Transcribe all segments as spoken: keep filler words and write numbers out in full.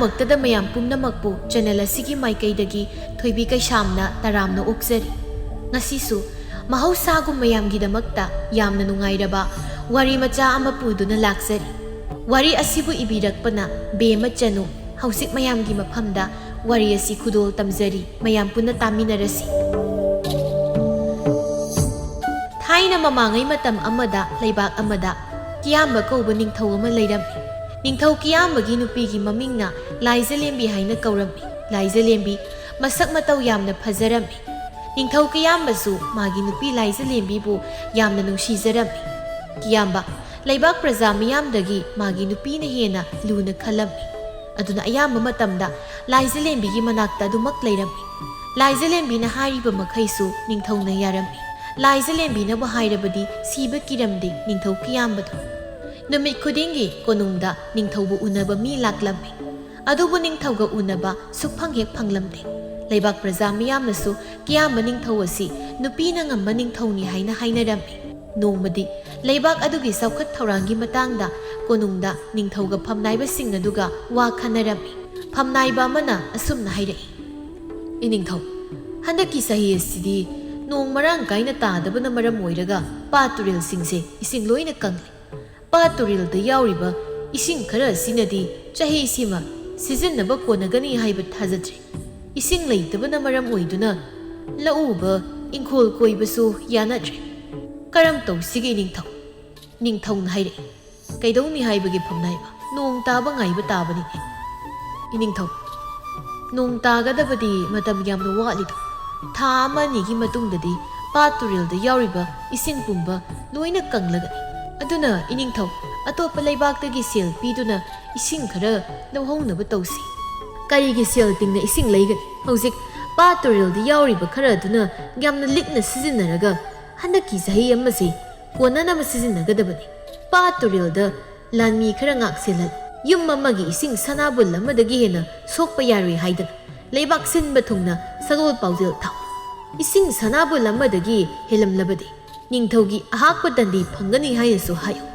ꯃꯛꯇꯗ ꯃꯌꯥꯝ ꯄꯨꯝꯅꯃꯛꯄꯨ ꯆꯦꯅꯦꯜ ꯑꯁꯤꯒꯤ ꯃꯥꯏꯀꯩꯗꯒꯤ ꯊꯣꯏꯕꯤ ꯀꯩꯁꯥꯝꯅ ꯇꯔꯥꯝꯅ ꯑꯣꯛꯆꯔꯤ꯫ ꯉꯁꯤꯁꯨ ꯃꯍꯧꯁꯥꯒꯨꯝ ꯃꯌꯥꯝꯒꯤꯗꯃꯛꯇ ꯌꯥꯝꯅ ꯅꯨꯡꯉꯥꯏꯔꯕ ꯋꯥꯔꯤ ꯃꯆꯥ ꯑꯃ ꯄꯨꯗꯨꯅ ꯂꯥꯛꯆꯔꯤ꯫ ꯋꯥꯔꯤ ꯑꯁꯤꯕꯨ ꯏꯕꯤꯔꯛꯄꯅ ꯕꯦꯃ ꯆꯅꯨ꯫ ꯍꯧꯖꯤꯛ ꯃꯌꯥꯝꯒꯤ ꯃꯐꯝꯗ ꯋꯥꯔꯤ ꯑꯁꯤ ꯈꯨꯗꯣꯜ ꯇꯝꯖꯔꯤ꯫ ꯃꯌꯥꯝ ꯄꯨꯟꯅ ꯇꯥꯃꯤꯟꯅꯔꯁꯤ꯫ ꯊꯥꯏꯅ ꯃꯃꯥꯡꯉꯩ ꯃꯇꯝ ꯑꯃꯗ ꯂꯩꯕꯥꯛ ꯑꯃꯗ ꯀꯤꯌꯥꯝꯕ ꯀꯧꯕ ꯅꯤꯡꯊꯧ ꯑꯃ ꯂꯩꯔꯝꯃꯤ꯫ ꯅꯤꯡꯊꯧ ꯀꯤꯌꯥꯝꯕꯒꯤ ꯅꯨꯄꯤꯒꯤ ꯃꯃꯤꯡꯅ ꯂꯥꯏꯖꯂꯦꯝꯕꯤ ꯍꯥꯏꯅ ꯀꯧꯔꯝꯃꯤ꯫ ꯂꯥꯏꯖꯂꯦꯝꯕꯤ ꯃꯁꯛ ꯃꯇꯧ ꯌꯥꯝꯅ ꯐꯖꯔꯝꯃꯤ꯫ ꯅꯤꯡꯊꯧ ꯀꯤꯌꯥꯝꯕꯁꯨ ꯃꯥꯒꯤ ꯅꯨꯄꯤ ꯂꯥꯏꯖꯂꯦꯝꯕꯤꯕꯨ ꯌꯥꯝꯅ ꯅꯨꯡꯁꯤꯖꯔꯝꯃꯤ꯫ ꯀꯤꯌꯥꯝꯕ ꯂꯩꯕꯥꯛ ꯄ꯭ꯔꯖꯥ ꯃꯤꯌꯥꯝꯗꯒꯤ ꯃꯥꯒꯤ ꯅꯨꯄꯤꯅ ꯍꯦꯟꯅ ꯂꯨꯅ ꯈꯜꯂꯝꯃꯤ꯫ ꯑꯗꯨꯅ ꯑꯌꯥꯝꯕ ꯃꯇꯝꯗ ꯂꯥꯏꯖꯂꯦꯝꯕꯤꯒꯤ ꯃꯅꯥꯛꯇ ꯑꯗꯨꯃꯛ ꯂꯩꯔꯝꯃꯤ꯫ ꯂꯥꯏꯖꯂꯦꯝꯕꯤꯅ ꯍꯥꯏꯔꯤꯕ ꯃꯈꯩꯁꯨ ꯅꯤꯡꯊꯧꯅ ꯌꯥꯔꯝꯃꯤ꯫ ꯂꯥꯏꯖꯂꯦꯝꯕꯤꯅꯕꯨ ꯍꯥꯏꯔꯕꯗꯤ ꯁꯤꯕ ꯀꯤꯔꯝꯗꯦ ꯅꯤꯡꯊꯧ ꯀꯤꯌꯥꯝꯕꯗꯣ꯫ ꯅꯨꯃꯤꯠ ꯈꯨꯗꯤꯡꯒꯤ ꯀꯣꯅꯨꯡꯗ ꯅꯤꯡꯊꯧꯕꯨ ꯎꯅꯕ ꯃꯤ ꯂꯥꯛꯂꯝꯃꯤ꯫ ꯑꯗꯨꯕꯨ ꯅꯤꯡꯊꯧꯒ ꯎꯅꯕ ꯁꯨꯛꯐꯪ ꯍꯦꯛ ꯐꯪꯂꯝꯗꯦ꯫ ꯂꯩꯕꯥꯛ ꯄ꯭ꯔꯖꯥ ꯃꯤꯌꯥꯝꯅꯁꯨ ꯀꯤꯌꯥꯝꯕ ꯅꯤꯡꯊꯧ ꯑꯁꯤ ꯅꯨꯄꯤꯅ ꯉꯝꯕ ꯅꯤꯡꯊꯧꯅꯤ ꯍꯥꯏꯅ ꯍꯥꯏꯅꯔꯝꯃꯤ꯫ ꯅꯣꯡꯃꯗꯤ ꯂꯩꯕꯥꯛ ꯑꯗꯨꯒꯤ ꯆꯥꯎꯈꯠ ꯊꯧꯔꯥꯡꯒꯤ ꯃꯇꯥꯡꯗ ꯀꯣꯅꯨꯡꯗ ꯅꯤꯡꯊꯧꯒ ꯐꯝꯅꯥꯏꯕꯁꯤꯡ ꯑꯗꯨꯒ ꯋꯥ ꯈꯟꯅꯔꯝꯃꯤ꯫ ꯐꯝꯅꯥꯏꯕ ꯑꯃꯅ ꯑꯁꯨꯝꯅ ꯍꯥꯏꯔꯛꯏ, "ꯏꯅꯤꯡꯊꯧ, ꯍꯟꯗꯛꯀꯤ ꯆꯍꯤ ꯑꯁꯤꯗꯤ ꯅꯣꯡ ꯃꯔꯥꯡ ꯀꯥꯏꯅ ꯇꯥꯗꯕꯅ ꯃꯔꯝ ꯑꯣꯏꯔꯒ ꯄꯥꯠ ꯇꯨꯔꯦꯜꯁꯤꯡꯁꯦ ꯏꯁꯤꯡ ꯂꯣꯏꯅ ꯀꯪꯂꯦ꯫ ꯄꯥꯠ ꯇꯨꯔꯦꯜꯗ ꯌꯥꯎꯔꯤꯕ ꯏꯁꯤꯡ ꯈꯔ ꯑꯁꯤꯅꯗꯤ ꯆꯍꯤꯁꯤꯃ ꯁꯤꯖꯤꯟꯅꯕ ꯀꯣꯟꯅꯒꯅꯤ ꯍꯥꯏꯕ ꯊꯥꯖꯗ꯭ꯔꯦ꯫ ꯏꯁꯤꯡ ꯂꯩꯇꯕꯅ ꯃꯔꯝ ꯑꯣꯏꯗꯨꯅ ꯂꯧ ꯎꯕ, ꯏꯪꯈꯣꯜ ꯀꯣꯏꯕꯁꯨ ꯌꯥꯅꯗ꯭ꯔꯦ꯫ ꯀꯔꯝ ꯇꯧꯁꯤꯒꯦ ꯏꯅꯤꯡꯊꯧ?" ꯅꯤꯡꯊꯧꯅ ꯍꯥꯏꯔꯛꯏ, "ꯀꯩꯗꯧꯅꯤ ꯍꯥꯏꯕꯒꯤ ꯐꯝꯅꯥꯏꯕ? ꯅꯣꯡ ꯇꯥꯕ ꯉꯥꯏꯕ ꯇꯥꯕꯅꯤꯅꯦ꯫ ꯏꯅꯤꯡꯊꯧ, ꯅꯣꯡ ꯇꯥꯒꯗꯕꯗꯤ ꯃꯇꯝ ꯌꯥꯝꯅ ꯋꯥꯠꯂꯤꯗꯣ꯫ ꯊꯥ ꯑꯃ ꯑꯅꯤꯒꯤ ꯃꯇꯨꯡꯗꯗꯤ ꯄꯥꯠ ꯇꯨꯔꯦꯜꯗ ꯌꯥꯎꯔꯤꯕ ꯏꯁꯤꯡ ꯄꯨꯝꯕ ꯂꯣꯏꯅ ꯀꯪꯂꯒꯅꯤ꯫ ꯑꯗꯨꯅ ꯏꯅꯤꯡꯊꯧ, ꯑꯇꯣꯞꯄ ꯂꯩꯕꯥꯛꯇꯒꯤ ꯁꯦꯜ ꯄꯤꯗꯨꯅ ꯏꯁꯤꯡ ꯈꯔ ꯂꯧꯍꯧꯅꯕ ꯇꯧꯁꯤ꯫" "ꯀꯔꯤꯒꯤ ꯁꯦꯜ ꯇꯤꯡꯅ ꯏꯁꯤꯡ ꯂꯩꯒꯅꯤ? ꯍꯧꯖꯤꯛ ꯄꯥꯠ ꯇꯨꯔꯦꯜꯗ ꯌꯥꯎꯔꯤꯕ ꯈꯔ ꯑꯗꯨꯅ ꯌꯥꯝꯅ ꯂꯤꯛꯅ ꯁꯤꯖꯤꯟꯅꯔꯒ ꯍꯟꯗꯛꯀꯤ ꯆꯍꯤ ꯑꯃꯁꯤ ꯀꯣꯟꯅꯅꯕ ꯁꯤꯖꯤꯟꯅꯒꯗꯕꯅꯤ꯫ ꯄꯥꯠ ꯇꯨꯔꯦꯜꯗ ꯂꯥꯟꯃꯤ ꯈꯔ ꯉꯥꯛ ꯁꯦꯜꯍꯜꯂꯨ꯫ ꯌꯨꯝ ꯑꯃꯒꯤ ꯏꯁꯤꯡ ꯁꯅꯥꯕꯨꯜ ꯑꯃꯗꯒꯤ ꯍꯦꯟꯅ ꯁꯣꯛꯄ ꯌꯥꯔꯣꯏ ꯍꯥꯏꯗꯅ ꯂꯩꯕꯥꯛ ꯁꯤꯟꯕ ꯊꯨꯡꯅ ꯁꯒꯣꯜ ꯄꯥꯎꯖꯦꯜ ꯊꯥꯎ꯫ ꯏꯁꯤꯡ ꯁꯅꯥꯕꯨꯜ ꯑꯃꯗꯒꯤ ꯍꯦꯜꯂꯝꯂꯕꯗꯤ ꯅꯤꯡꯊꯧꯒꯤ ꯑꯍꯥꯛꯄ ꯗꯟꯗꯤ ꯐꯪꯒꯅꯤ ꯍꯥꯏꯅꯁꯨ ꯍꯥꯏꯌꯨ꯫"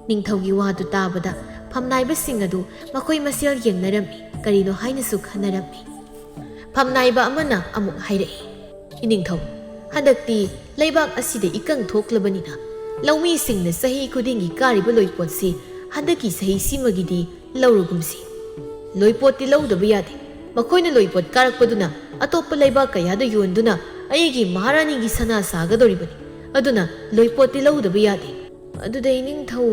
ꯅꯤꯡꯊꯧꯒꯤ ꯋꯥꯗꯨ ꯇꯥꯕꯗ ꯐꯝꯅꯥꯏꯕꯁꯤꯡ ꯑꯗꯨ ꯃꯈꯣꯏ ꯃꯁꯦꯜ ꯌꯦꯡꯅꯔꯝꯃꯤ꯫ ꯀꯔꯤꯅꯣ ꯍꯥꯏꯅꯁꯨ ꯈꯟꯅꯔꯝꯃꯤ꯫ ꯐꯝꯅꯥꯏꯕ ꯑꯃꯅ ꯑꯃꯨꯛ ꯍꯥꯏꯔꯛꯏ, "ꯏꯅꯤꯡꯊꯧ, ꯍꯟꯗꯛꯇꯤ ꯂꯩꯕꯥꯛ ꯑꯁꯤꯗ ꯏꯀꯪ ꯊꯣꯛꯂꯕꯅꯤꯅ ꯂꯧꯃꯤꯁꯤꯡꯅ ꯆꯍꯤ ꯈꯨꯗꯤꯡꯒꯤ ꯀꯥꯔꯤꯕ ꯂꯣꯏꯄꯣꯠꯁꯤ ꯍꯟꯗꯛꯀꯤ ꯆꯍꯤꯁꯤꯃꯒꯤꯗꯤ ꯂꯧꯔꯒꯨꯝꯁꯤ꯫ ꯂꯣꯏꯄꯣꯠꯇꯤ ꯂꯧꯗꯕ ꯌꯥꯗꯦ꯫ ꯃꯈꯣꯏꯅ ꯂꯣꯏꯄꯣꯠ ꯀꯥꯔꯛꯄꯗꯨꯅ ꯑꯇꯣꯞꯄ ꯂꯩꯕꯥꯛ ꯀꯌꯥꯗ ꯌꯣꯟꯗꯨꯅ ꯑꯩꯒꯤ ꯃꯍꯥꯔꯥꯅꯤꯒꯤ ꯁꯅꯥ ꯁꯥꯒꯗꯧꯔꯤꯕꯅꯤ꯫ ꯑꯗꯨꯅ ꯂꯣꯏꯄꯣꯠꯇꯤ ꯂꯧꯗꯕ ꯌꯥꯗꯦ꯫ ꯑꯗꯨꯗ ꯏꯅꯤꯡꯊꯧ,"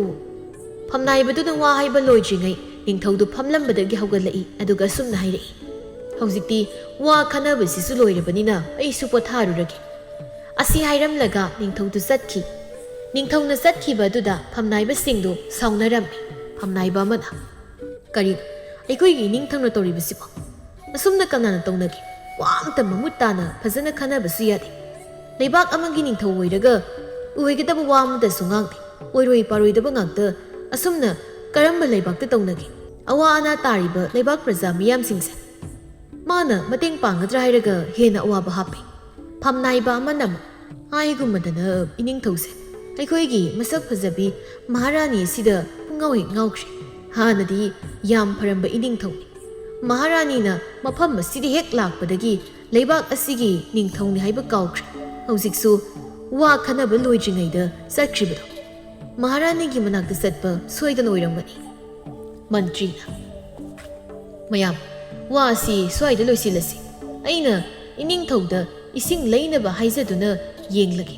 ꯐꯝꯅꯥꯏꯕꯗꯨꯅ ꯋꯥ ꯍꯥꯏꯕ ꯂꯣꯏꯗ꯭ꯔꯤꯉꯩ ꯅꯤꯡꯊꯧꯗꯨ ꯐꯝꯂꯝꯕꯗꯒꯤ ꯍꯧꯒꯠꯂꯛꯏ, ꯑꯗꯨꯒ ꯑꯁꯨꯝꯅ ꯍꯥꯏꯔꯛꯏ, "ꯍꯧꯖꯤꯛꯇꯤ ꯋꯥ ꯈꯟꯅꯕꯁꯤꯁꯨ ꯂꯣꯏꯔꯕꯅꯤꯅ ꯑꯩꯁꯨ ꯄꯣꯊꯥꯔꯨꯔꯒꯦ"꯫ ꯑꯁꯤ ꯍꯥꯏꯔꯝꯂꯒ ꯅꯤꯡꯊꯧꯗꯨ ꯆꯠꯈꯤ꯫ ꯅꯤꯡꯊꯧꯅ ꯆꯠꯈꯤꯕ ꯑꯗꯨꯗ ꯐꯝꯅꯥꯏꯕꯁꯤꯡꯗꯨ ꯁꯥꯎꯅꯔꯝꯃꯤ꯫ ꯐꯝꯅꯥꯏꯕ ꯑꯃꯅ, "ꯀꯔꯤꯅꯣ ꯑꯩꯈꯣꯏꯒꯤ ꯏꯅꯤꯡꯊꯧꯅ ꯇꯧꯔꯤꯕꯁꯤꯕꯣ? ꯑꯁꯨꯝꯅ ꯀꯅꯥꯅ ꯇꯧꯅꯒꯦ? ꯋꯥ ꯑꯝꯇ ꯃꯃꯨꯠ ꯇꯥꯅ ꯐꯖꯅ ꯈꯟꯅꯕꯁꯨ ꯌꯥꯗꯦ꯫ ꯂꯩꯕꯥꯛ ꯑꯃꯒꯤ ꯅꯤꯡꯊꯧ ꯑꯣꯏꯔꯒ ꯑꯣꯏꯒꯗꯕ ꯋꯥ ꯑꯃꯇꯁꯨ ꯉꯥꯡꯗꯦ꯫ ꯑꯣꯏꯔꯣꯏ ꯄꯥꯔꯣꯏꯗꯕ ꯉꯥꯛꯇ ꯑꯁꯨꯝꯅ ꯀꯔꯝꯕ ꯂꯩꯕꯥꯛꯇ ꯇꯧꯅꯒꯦ? ꯑꯋꯥ ꯑꯅꯥ ꯇꯥꯔꯤꯕ ꯂꯩꯕꯥꯛ ꯄ꯭ꯔꯖꯥ ꯃꯤꯌꯥꯝꯁꯤꯡꯁꯦ ꯃꯥꯅ ꯃꯇꯦꯡ ꯄꯥꯡꯒꯗ꯭ꯔꯥ ꯍꯥꯏꯔꯒ ꯍꯦꯟꯅ ꯑꯋꯥꯕ ꯍꯥꯞꯄꯤ"꯫ ꯐꯝꯅꯥꯏꯕ ꯑꯃꯅ ꯑꯃꯨꯛ, "ꯍꯥꯏꯒꯨꯝꯕꯗꯅ ꯏꯅꯤꯡꯊꯧꯁꯦ ꯑꯩꯈꯣꯏꯒꯤ ꯃꯁꯛ ꯐꯖꯕꯤ ꯃꯍꯥꯔꯥꯅꯤ ꯑꯁꯤꯗ ꯄꯨꯡꯉꯥꯎ ꯍꯦꯛ ꯉꯥꯎꯈ꯭ꯔꯦ꯫ ꯍꯥꯟꯅꯗꯤ ꯌꯥꯝ ꯐꯔꯝꯕ ꯏꯅꯤꯡꯊꯧꯅꯤ꯫ ꯃꯍꯥꯔꯥꯅꯤꯅ ꯃꯐꯝ ꯑꯁꯤꯗ ꯍꯦꯛ ꯂꯥꯛꯄꯗꯒꯤ ꯂꯩꯕꯥꯛ ꯑꯁꯤꯒꯤ ꯅꯤꯡꯊꯧꯅꯤ ꯍꯥꯏꯕ ꯀꯥꯎꯈ꯭ꯔꯦ꯫ ꯍꯧꯖꯤꯛꯁꯨ ꯋꯥ ꯈꯟꯅꯕ ꯂꯣꯏꯗ꯭ꯔꯤꯉꯩꯗ ꯆꯠꯈ꯭ꯔꯤꯕꯗꯣ꯫ ꯃꯍꯥꯔꯥꯅꯤꯒꯤ ꯃꯅꯥꯛꯇ ꯆꯠꯄ ꯁꯣꯏꯗꯅ ꯑꯣꯏꯔꯝꯒꯅꯤ"꯫ ꯃꯟꯇ꯭ꯔꯤꯅ, "ꯃꯌꯥꯝ, ꯋꯥ ꯑꯁꯤ ꯁ꯭ꯋꯥꯏꯗ ꯂꯣꯏꯁꯤꯜꯂꯁꯤ꯫ ꯑꯩꯅ ꯏꯅꯤꯡꯊꯧꯗ ꯏꯁꯤꯡ ꯂꯩꯅꯕ ꯍꯥꯏꯖꯗꯨꯅ ꯌꯦꯡꯂꯒꯦ꯫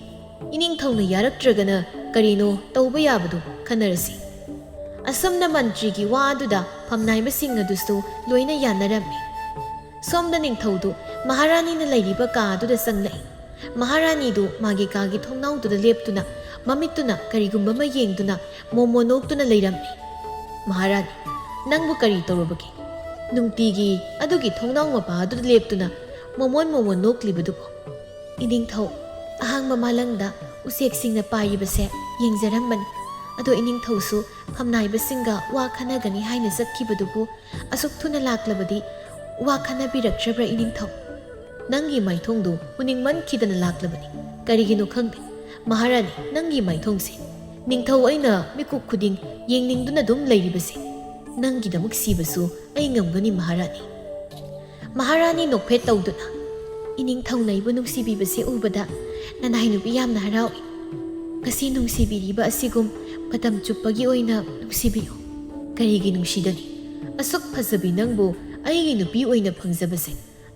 ꯏꯅꯤꯡꯊꯧꯅ ꯌꯥꯔꯛꯇ꯭ꯔꯒꯅ ꯀꯔꯤꯅꯣ ꯇꯧꯕ ꯌꯥꯕꯗꯨ ꯈꯟꯅꯔꯁꯤ"꯫ ꯑꯁꯨꯝꯅ ꯃꯟꯇ꯭ꯔꯤꯒꯤ ꯋꯥ ꯑꯗꯨꯗ ꯐꯝꯅꯥꯏꯕꯁꯤꯡ ꯑꯗꯨꯁꯨ ꯂꯣꯏꯅ ꯌꯥꯅꯔꯝꯃꯤ꯫ ꯁꯣꯝꯗ ꯅꯤꯡꯊꯧꯗꯨ ꯃꯍꯥꯔꯥꯅꯤꯅ ꯂꯩꯔꯤꯕ ꯀꯥ ꯑꯗꯨꯗ ꯆꯪꯂꯛꯏ꯫ ꯃꯍꯥꯔꯥꯅꯤꯗꯨ ꯃꯥꯒꯤ ꯀꯥꯒꯤ ꯊꯣꯡꯅꯥꯎꯗꯨꯗ ꯂꯦꯞꯇꯨꯅ ꯃꯃꯤꯠꯇꯨꯅ ꯀꯔꯤꯒꯨꯝꯕ ꯑꯃ ꯌꯦꯡꯗꯨꯅ ꯃꯣꯃꯣ ꯅꯣꯛꯇꯨꯅ ꯂꯩꯔꯝꯃꯤ꯫ "ꯃꯍꯥꯔꯥꯅꯤ, ꯅꯪꯕꯨ ꯀꯔꯤ ꯇꯧꯔꯕꯒꯦ? ꯅꯨꯡꯇꯤꯒꯤ ꯑꯗꯨꯒꯤ ꯊꯣꯡꯅꯥꯎ ꯃꯄꯥ ꯑꯗꯨꯗ ꯂꯦꯞꯇꯨꯅ ꯃꯣꯃꯣꯟ ꯃꯣꯃꯣꯟ ꯅꯣꯛꯂꯤꯕꯗꯨꯕꯨ?" "ꯏꯅꯤꯡꯊꯧ, ꯑꯍꯥꯡꯕ ꯃꯥꯂꯪꯗ ꯎꯆꯦꯛꯁꯤꯡꯅ ꯄꯥꯏꯔꯤꯕꯁꯦ ꯌꯦꯡꯖꯔꯝꯕꯅꯤ꯫ ꯑꯗꯣ ꯏꯅꯤꯡꯊꯧꯁꯨ ꯐꯝꯅꯥꯏꯕꯁꯤꯡꯒ ꯋꯥ ꯈꯟꯅꯒꯅꯤ ꯍꯥꯏꯅ ꯆꯠꯈꯤꯕꯗꯨꯕꯨ ꯑꯁꯨꯛ ꯊꯨꯅ ꯂꯥꯛꯂꯕꯗꯤ ꯋꯥ ꯈꯟꯅꯕꯤꯔꯛꯇ꯭ꯔꯕ꯭ꯔꯥ ꯏꯅꯤꯡꯊꯧ? ꯅꯪꯒꯤ ꯃꯥꯏꯊꯣꯡꯗꯨ ꯎꯅꯤꯡꯃꯟꯈꯤꯗꯅ ꯂꯥꯛꯂꯕꯅꯤ꯫ ꯀꯔꯤꯒꯤꯅꯣ ꯈꯪꯗꯦ ꯃꯍꯥꯔꯥꯅꯤ, ꯅꯪꯒꯤ ꯃꯥꯏꯊꯣꯡꯁꯦ ꯅꯤꯡꯊꯧ ꯑꯩꯅ ꯃꯤꯀꯨꯞ ꯈꯨꯗꯤꯡ ꯌꯦꯡꯅꯤꯡꯗꯨꯅ ꯑꯗꯨꯝ ꯂꯩꯔꯤꯕꯁꯦ"꯫ "ꯅꯪꯒꯤꯗꯃꯛ ꯁꯤꯕꯁꯨ ꯑꯩ ꯉꯝꯒꯅꯤ, ꯃꯍꯥꯔꯥꯅꯤ꯫" ꯃꯍꯥꯔꯥꯅꯤ ꯅꯣꯛꯐꯦꯠ ꯇꯧꯗꯨꯅ, "ꯏꯅꯤꯡꯊꯧꯅ ꯑꯩꯕꯨ ꯅꯨꯡꯁꯤꯕꯤꯕꯁꯦ ꯎꯕꯗ ꯅꯅꯥꯏ ꯅꯨꯄꯤ ꯌꯥꯝꯅ ꯍꯔꯥꯎꯏ꯫ ꯉꯁꯤ ꯅꯨꯡꯁꯤꯕꯤꯔꯤꯕ ꯑꯁꯤꯒꯨꯝ ꯃꯇꯝ ꯆꯨꯞꯄꯒꯤ ꯑꯣꯏꯅ ꯅꯨꯡꯁꯤꯕꯤꯌꯨ꯫" "ꯀꯔꯤꯒꯤ ꯅꯨꯡꯁꯤꯗꯅꯤ? ꯑꯁꯨꯛ ꯐꯖꯕꯤ ꯅꯪꯕꯨ ꯑꯩꯒꯤ ꯅꯨꯄꯤ ꯑꯣꯏꯅ ꯐꯪꯖꯕꯁꯦ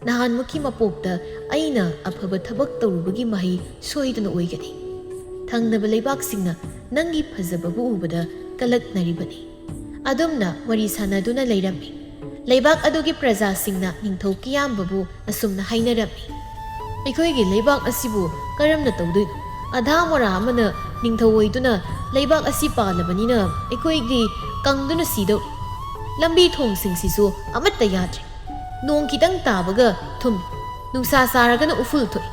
ꯅꯍꯥꯟꯃꯨꯛꯀꯤ ꯃꯄꯣꯛꯇ ꯑꯩꯅ ꯑꯐꯕ ꯊꯕꯛ ꯇꯧꯔꯨꯕꯒꯤ ꯃꯍꯩ ꯁꯣꯏꯗꯅ ꯑꯣꯏꯒꯅꯤ꯫ ꯊꯪꯅꯕ ꯂꯩꯕꯥꯛꯁꯤꯡꯅ ꯅꯪꯒꯤ ꯐꯖꯕꯕꯨ ꯎꯕꯗ ꯀꯂꯛꯅꯔꯤꯕꯅꯤ꯫" ꯑꯗꯨꯝꯅ ꯋꯥꯔꯤ ꯁꯥꯟꯅꯗꯨꯅ ꯂꯩꯔꯝꯃꯤ꯫ ꯂꯩꯕꯥꯛ ꯑꯗꯨꯒꯤ ꯄ꯭ꯔꯖꯥꯁꯤꯡꯅ ꯅꯤꯡꯊꯧ ꯀꯤꯌꯥꯝꯕꯕꯨ ꯑꯁꯨꯝꯅ ꯍꯥꯏꯅꯔꯝꯃꯤ: "ꯑꯩꯈꯣꯏꯒꯤ ꯂꯩꯕꯥꯛ ꯑꯁꯤꯕꯨ ꯀꯔꯝꯅ ꯇꯧꯗꯣꯏꯅꯣ? ꯑꯙꯥ ꯃꯣꯔꯥ ꯑꯃꯅ ꯅꯤꯡꯊꯧ ꯑꯣꯏꯗꯨꯅ ꯂꯩꯕꯥꯛ ꯑꯁꯤ ꯄꯥꯜꯂꯕꯅꯤꯅ ꯑꯩꯈꯣꯏꯗꯤ ꯀꯪꯗꯨꯅ ꯁꯤꯗꯧꯔꯤ꯫ ꯂꯝꯕꯤ ꯊꯣꯡꯁꯤꯡꯁꯤꯁꯨ ꯑꯃꯠꯇ ꯌꯥꯗ꯭ꯔꯦ꯫ ꯅꯣꯡ ꯈꯤꯇꯪ ꯇꯥꯕꯒ ꯊꯨꯝꯃꯤ, ꯅꯨꯡꯁꯥ ꯁꯥꯔꯒꯅ ꯎꯐꯨꯜ ꯊꯣꯛꯏ,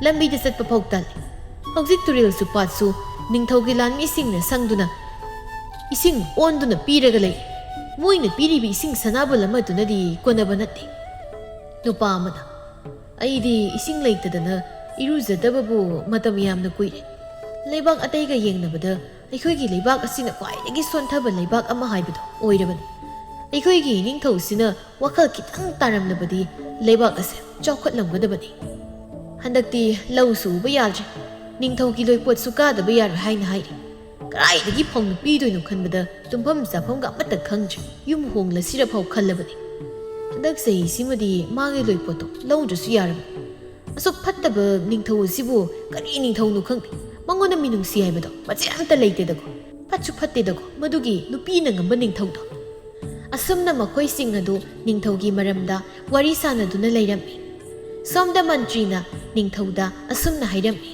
ꯂꯝꯕꯤꯗ ꯆꯠꯄ ꯐꯥꯎ ꯇꯜꯂꯤ꯫ ꯍꯧꯖꯤꯛ ꯇꯨꯔꯦꯜꯁꯨ ꯄꯥꯠꯁꯨ ꯅꯤꯡꯊꯧꯒꯤ ꯂꯥꯟꯃꯤꯁꯤꯡꯅ ꯁꯪꯗꯨꯅ ꯏꯁꯤꯡ ꯑꯣꯟꯗꯨꯅ ꯄꯤꯔꯒ ꯂꯩ꯫ ꯃꯣꯏꯅ ꯄꯤꯔꯤꯕ ꯏꯁꯤꯡ ꯁꯅꯥꯕꯨꯜ ꯑꯃꯗꯨꯅꯗꯤ ꯀꯣꯟꯅꯕ ꯅꯠꯇꯦ꯫" ꯅꯨꯄꯥ ꯑꯃꯅ, "ꯑꯩꯗꯤ ꯏꯁꯤꯡ ꯂꯩꯇꯗꯅ ꯏꯔꯨꯖꯗꯕꯕꯨ ꯃꯇꯝ ꯌꯥꯝꯅ ꯀꯨꯏꯔꯦ꯫ ꯂꯩꯕꯥꯛ ꯑꯇꯩꯒ ꯌꯦꯡꯅꯕꯗ ꯑꯩꯈꯣꯏꯒꯤ ꯂꯩꯕꯥꯛ ꯑꯁꯤꯅ ꯈ꯭ꯋꯥꯏꯗꯒꯤ ꯁꯣꯟꯊꯕ ꯂꯩꯕꯥꯛ ꯑꯃ ꯍꯥꯏꯕꯗꯣ ꯑꯣꯏꯔꯕꯅꯤ꯫ ꯑꯩꯈꯣꯏꯒꯤ ꯏꯅꯤꯡꯊꯧꯁꯤꯅ ꯋꯥꯈꯜ ꯈꯤꯇꯪ ꯇꯥꯔꯝꯂꯕꯗꯤ ꯂꯩꯕꯥꯛ ꯑꯁꯦ ꯆꯥꯎꯈꯠꯂꯝꯒꯗꯕꯅꯤ꯫ ꯍꯟꯗꯛꯇꯤ ꯂꯧꯁꯨ ꯎꯕ ꯌꯥꯗ꯭ꯔꯦ, ꯅꯤꯡꯊꯧꯒꯤ ꯂꯣꯏꯄꯣꯠꯁꯨ ꯀꯥꯗꯕ ꯌꯥꯔꯣꯏ ꯍꯥꯏꯅ ꯍꯥꯏꯔꯤ꯫ ꯀꯗꯥꯏꯗꯒꯤ ꯐꯧꯅ ꯄꯤꯗꯣꯏꯅꯣ ꯈꯟꯕꯗ ꯇꯨꯝꯐꯝ ꯆꯥꯐꯝꯒ ꯑꯃꯠꯇ ꯈꯪꯗ꯭ꯔꯦ꯫ ꯌꯨꯝ ꯍꯣꯡꯂꯁꯤꯔ ꯐꯥꯎ ꯈꯜꯂꯕꯅꯤ꯫ ꯍꯟꯗꯛ ꯆꯍꯤꯁꯤꯃꯗꯤ ꯃꯥꯒꯤ ꯂꯣꯏꯄꯣꯠꯇꯣ ꯂꯧꯗ꯭ꯔꯁꯨ ꯌꯥꯔꯕꯅꯤ꯫ ꯑꯁꯨꯛ ꯐꯠꯇꯕ ꯅꯤꯡꯊꯧ ꯑꯁꯤꯕꯨ ꯀꯔꯤ ꯅꯤꯡꯊꯧꯅꯣ ꯈꯪꯗꯦ꯫ ꯃꯉꯣꯟꯗ ꯃꯤꯅꯨꯡꯁꯤ ꯍꯥꯏꯕꯗꯣ ꯃꯆꯦꯠ ꯑꯝꯇ ꯂꯩꯇꯦꯗꯀꯣ꯫ ꯐꯠꯁꯨ ꯐꯠꯇꯦꯗꯀꯣ ꯃꯗꯨꯒꯤ ꯅꯨꯄꯤꯅ ꯉꯝꯕ ꯅꯤꯡꯊꯧꯗꯣ꯫" ꯑꯁꯨꯝꯅ ꯃꯈꯣꯏꯁꯤꯡ ꯑꯗꯨ ꯅꯤꯡꯊꯧꯒꯤ ꯃꯔꯝꯗ ꯋꯥꯔꯤ ꯁꯥꯟꯅꯗꯨꯅ ꯂꯩꯔꯝꯃꯤ꯫ ꯁꯣꯝꯗ ꯃꯟꯇ꯭ꯔꯤꯅ ꯅꯤꯡꯊꯧꯗ ꯑꯁꯨꯝꯅ ꯍꯥꯏꯔꯝꯃꯤ: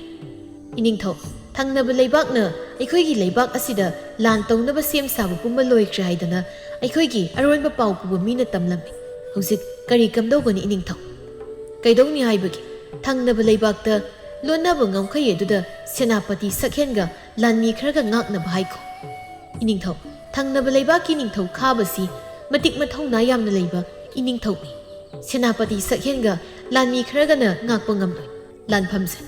"ꯏꯅꯤꯡꯊꯧ, ꯊꯪꯅꯕ ꯂꯩꯕꯥꯛꯅ ꯑꯩꯈꯣꯏꯒꯤ ꯂꯩꯕꯥꯛ ꯑꯁꯤꯗ ꯂꯥꯟ ꯇꯧꯅꯕ ꯁꯦꯝ ꯁꯥꯕ ꯄꯨꯝꯕ ꯂꯣꯏꯈ꯭ꯔꯦ ꯍꯥꯏꯗꯅ ꯑꯩꯈꯣꯏꯒꯤ ꯑꯔꯣꯟꯕ ꯄꯥꯎ ꯄꯨꯕ ꯃꯤꯅ ꯇꯝꯂꯝꯃꯤ꯫ ꯍꯧꯖꯤꯛ ꯀꯔꯤ ꯀꯝꯗꯧꯒꯅꯤ ꯏꯅꯤꯡꯊꯧ?" "ꯀꯩꯗꯧꯅꯤ ꯍꯥꯏꯕꯒꯤ? ꯊꯪꯅꯕ ꯂꯩꯕꯥꯛꯇ ꯂꯣꯟꯅꯕ ꯉꯝꯈꯩ ꯑꯗꯨꯗ ꯁꯦꯅꯥꯄꯇꯤ ꯁꯛꯍꯦꯟꯒ ꯂꯥꯟꯃꯤ ꯈꯔꯒ ꯉꯥꯛꯅꯕ ꯍꯥꯏꯈꯣ꯫" "ꯏꯅꯤꯡꯊꯧ, ꯊꯪꯅꯕ ꯂꯩꯕꯥꯛꯀꯤ ꯅꯤꯡꯊꯧ ꯈꯥꯕꯁꯤ ꯃꯇꯤꯛ ꯃꯊꯧꯅꯥ ꯌꯥꯝꯅ ꯂꯩꯕ ꯏꯅꯤꯡꯊꯧꯅꯤ꯫ ꯁꯦꯅꯥꯄꯇꯤ ꯁꯛꯍꯦꯟꯒ ꯂꯥꯟꯃꯤ ꯈꯔꯒꯅ ꯉꯥꯛꯄ ꯉꯝꯂꯣꯏ꯫ ꯂꯥꯟꯐꯝꯁꯦ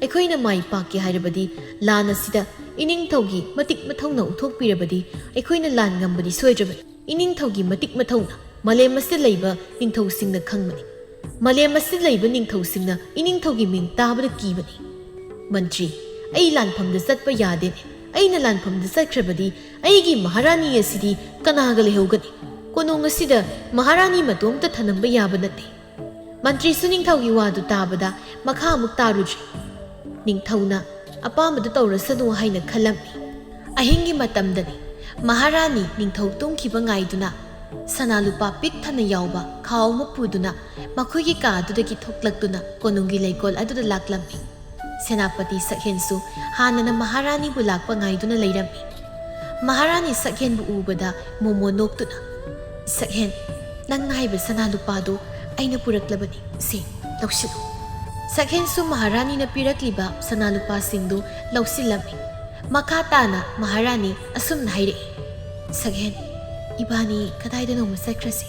ꯑꯩꯈꯣꯏꯅ ꯃꯥꯏ ꯄꯥꯛꯀꯦ ꯍꯥꯏꯔꯕꯗꯤ ꯂꯥꯟ ꯑꯁꯤꯗ ꯏꯅꯤꯡꯊꯧꯒꯤ ꯃꯇꯤꯛ ꯃꯊꯧꯅꯥ ꯎꯠꯊꯣꯛꯄꯤꯔꯕꯗꯤ ꯑꯩꯈꯣꯏꯅ ꯂꯥꯟ ꯉꯝꯕꯗꯤ ꯁꯣꯏꯗ꯭ꯔꯕꯅꯤ꯫" ꯏꯅꯤꯡꯊꯧꯒꯤ ꯃꯇꯤꯛ ꯃꯊꯧꯅ ꯃꯥꯂꯦꯝ ꯑꯁꯤꯗ ꯂꯩꯕ ꯅꯤꯡꯊꯧꯁꯤꯡꯅ ꯈꯪꯕꯅꯤ꯫ ꯃꯥꯂꯦꯝ ꯑꯁꯤꯗ ꯂꯩꯕ ꯅꯤꯡꯊꯧꯁꯤꯡꯅ ꯏꯅꯤꯡꯊꯧꯒꯤ ꯃꯤꯡ ꯇꯥꯕꯗ ꯀꯤꯕꯅꯤ꯫ ꯃꯟꯇ꯭ꯔꯤ, ꯑꯩ ꯂꯥꯟꯐꯝꯗ ꯆꯠꯄ ꯌꯥꯗꯦꯅꯦ꯫ ꯑꯩꯅ ꯂꯥꯟꯐꯝꯗ ꯆꯠꯈ꯭ꯔꯕꯗꯤ ꯑꯩꯒꯤ ꯃꯍꯥꯔꯥꯅꯤ ꯑꯁꯤꯗꯤ ꯀꯅꯥꯒ ꯂꯩꯍꯧꯒꯅꯤ? ꯀꯣꯅꯨꯡ ꯑꯁꯤꯗ ꯃꯍꯥꯔꯥꯅꯤ ꯃꯇꯣꯝꯇ ꯊꯅꯝꯕ ꯌꯥꯕ ꯅꯠꯇꯦ꯫ ꯃꯟꯇ꯭ꯔꯤꯁꯨ ꯅꯤꯡꯊꯧꯒꯤ ꯋꯥꯗꯨ ꯇꯥꯕꯗ ꯃꯈꯥ ꯑꯃꯨꯛ ꯇꯥꯔꯨꯗ꯭ꯔꯦ꯫ ꯅꯤꯡꯊꯧꯅ ꯑꯄꯥꯝꯕꯗꯨ ꯇꯧꯔꯁꯅꯨ ꯍꯥꯏꯅ ꯈꯜꯂꯝꯃꯤ꯫ ꯑꯍꯤꯡꯒꯤ ꯃꯇꯝꯗꯅꯤ꯫ ꯃꯍꯥꯔꯥꯅꯤ ꯅꯤꯡꯊꯧ ꯇꯨꯝꯈꯤꯕ ꯉꯥꯏꯗꯨꯅ ꯁꯅꯥ ꯂꯨꯄꯥ ꯄꯤꯛ ꯊꯟꯅ ꯌꯥꯎꯕ ꯈꯥꯎ ꯑꯃ ꯄꯨꯗꯨꯅ ꯃꯈꯣꯏꯒꯤ ꯀꯥ ꯑꯗꯨꯗꯒꯤ ꯊꯣꯛꯂꯛꯇꯨꯅ ꯀꯣꯅꯨꯡꯒꯤ ꯂꯩꯀꯣꯜ ꯑꯗꯨꯗ ꯂꯥꯛꯂꯝꯃꯤ꯫ ꯁꯦꯅꯥꯄꯇꯤ ꯁꯛꯍꯦꯟꯁꯨ ꯍꯥꯟꯅꯅ ꯃꯍꯥꯔꯥꯅꯤꯕꯨ ꯂꯥꯛꯄ ꯉꯥꯏꯗꯨꯅ ꯂꯩꯔꯝꯃꯤ꯫ ꯃꯍꯥꯔꯥꯅꯤ ꯁꯛꯍꯦꯟꯕꯨ ꯎꯕꯗ ꯃꯣꯃꯣ ꯅꯣꯛꯇꯨꯅ, "ꯁꯛꯍꯦꯟ, ꯅꯪꯅ ꯍꯥꯏꯕ ꯁꯅꯥ ꯂꯨꯄꯥꯗꯨ ꯑꯩꯅ ꯄꯨꯔꯛꯂꯕꯅꯤ꯫ ꯁꯦ, ꯂꯧꯁꯤꯜꯂꯨ꯫" ꯁꯛꯍꯦꯟꯁꯨ ꯃꯍꯥꯔꯥꯅꯤꯅ ꯄꯤꯔꯛꯂꯤꯕ ꯁꯅꯥ ꯂꯨꯄꯥꯁꯤꯡꯗꯨ ꯂꯧꯁꯤꯜꯂꯝꯃꯤ꯫ ꯃꯈꯥ ꯇꯥꯅ ꯃꯍꯥꯔꯥꯅꯤ ꯑꯁꯨꯝꯅ ꯍꯥꯏꯔꯛꯏ, "ꯁꯛꯍꯦꯟ, ꯏꯕꯥꯅꯤ ꯀꯗꯥꯏꯗꯅꯣꯃ ꯆꯠꯈ꯭ꯔꯁꯤ꯫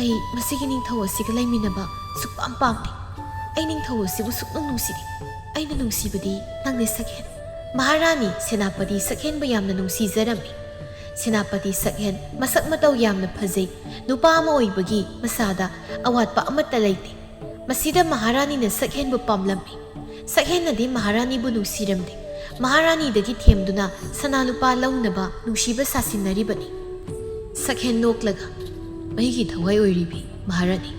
ꯑꯩ ꯃꯁꯤꯒꯤ ꯅꯤꯡꯊꯧ ꯑꯁꯤꯒ ꯂꯩꯃꯤꯟꯅꯕ ꯁꯨꯛꯄꯥꯝ ꯄꯥꯝꯗꯦ꯫ ꯑꯩ ꯅꯤꯡꯊꯧ ꯑꯁꯤꯕꯨ ꯁꯨꯛꯅꯨꯡ ꯅꯨꯡꯁꯤꯗꯦ꯫ ꯑꯩꯅ ꯅꯨꯡꯁꯤꯕꯗꯤ ꯅꯪꯅꯤ, ꯁꯛꯍꯦꯟ꯫" ꯃꯍꯥꯔꯥꯅꯤ ꯁꯦꯅꯥꯄꯇꯤ ꯁꯛꯍꯦꯟꯕꯨ ꯌꯥꯝꯅ ꯅꯨꯡꯁꯤꯖꯔꯝꯃꯤ꯫ ꯁꯦꯅꯥꯄꯇꯤ ꯁꯛꯍꯦꯟ ꯃꯁꯛ ꯃꯇꯧ ꯌꯥꯝꯅ ꯐꯖꯩ꯫ ꯅꯨꯄꯥ ꯑꯃ ꯑꯣꯏꯕꯒꯤ ꯃꯁꯥꯗ ꯑꯋꯥꯠꯄ ꯑꯃꯠꯇ ꯂꯩꯇꯦ꯫ ꯃꯁꯤꯗ ꯃꯍꯥꯔꯥꯅꯤꯅ ꯁꯛꯍꯦꯟꯕꯨ ꯄꯥꯝꯂꯝꯃꯤ꯫ ꯁꯛꯍꯦꯟꯅꯗꯤ ꯃꯍꯥꯔꯥꯅꯤꯕꯨ ꯅꯨꯡꯁꯤꯔꯝꯗꯦ꯫ ꯃꯍꯥꯔꯥꯅꯤꯗꯒꯤ ꯊꯦꯝꯗꯨꯅ ꯁꯅꯥ ꯂꯨꯄꯥ ꯂꯧꯅꯕ ꯅꯨꯡꯁꯤꯕ ꯁꯥꯁꯤꯟꯅꯔꯤꯕꯅꯤ꯫ ꯁꯛꯍꯦꯟ ꯅꯣꯛꯂꯒ, "ꯑꯩꯒꯤ ꯊꯋꯥꯏ ꯑꯣꯏꯔꯤꯕꯤ ꯃꯍꯥꯔꯥꯅꯤ,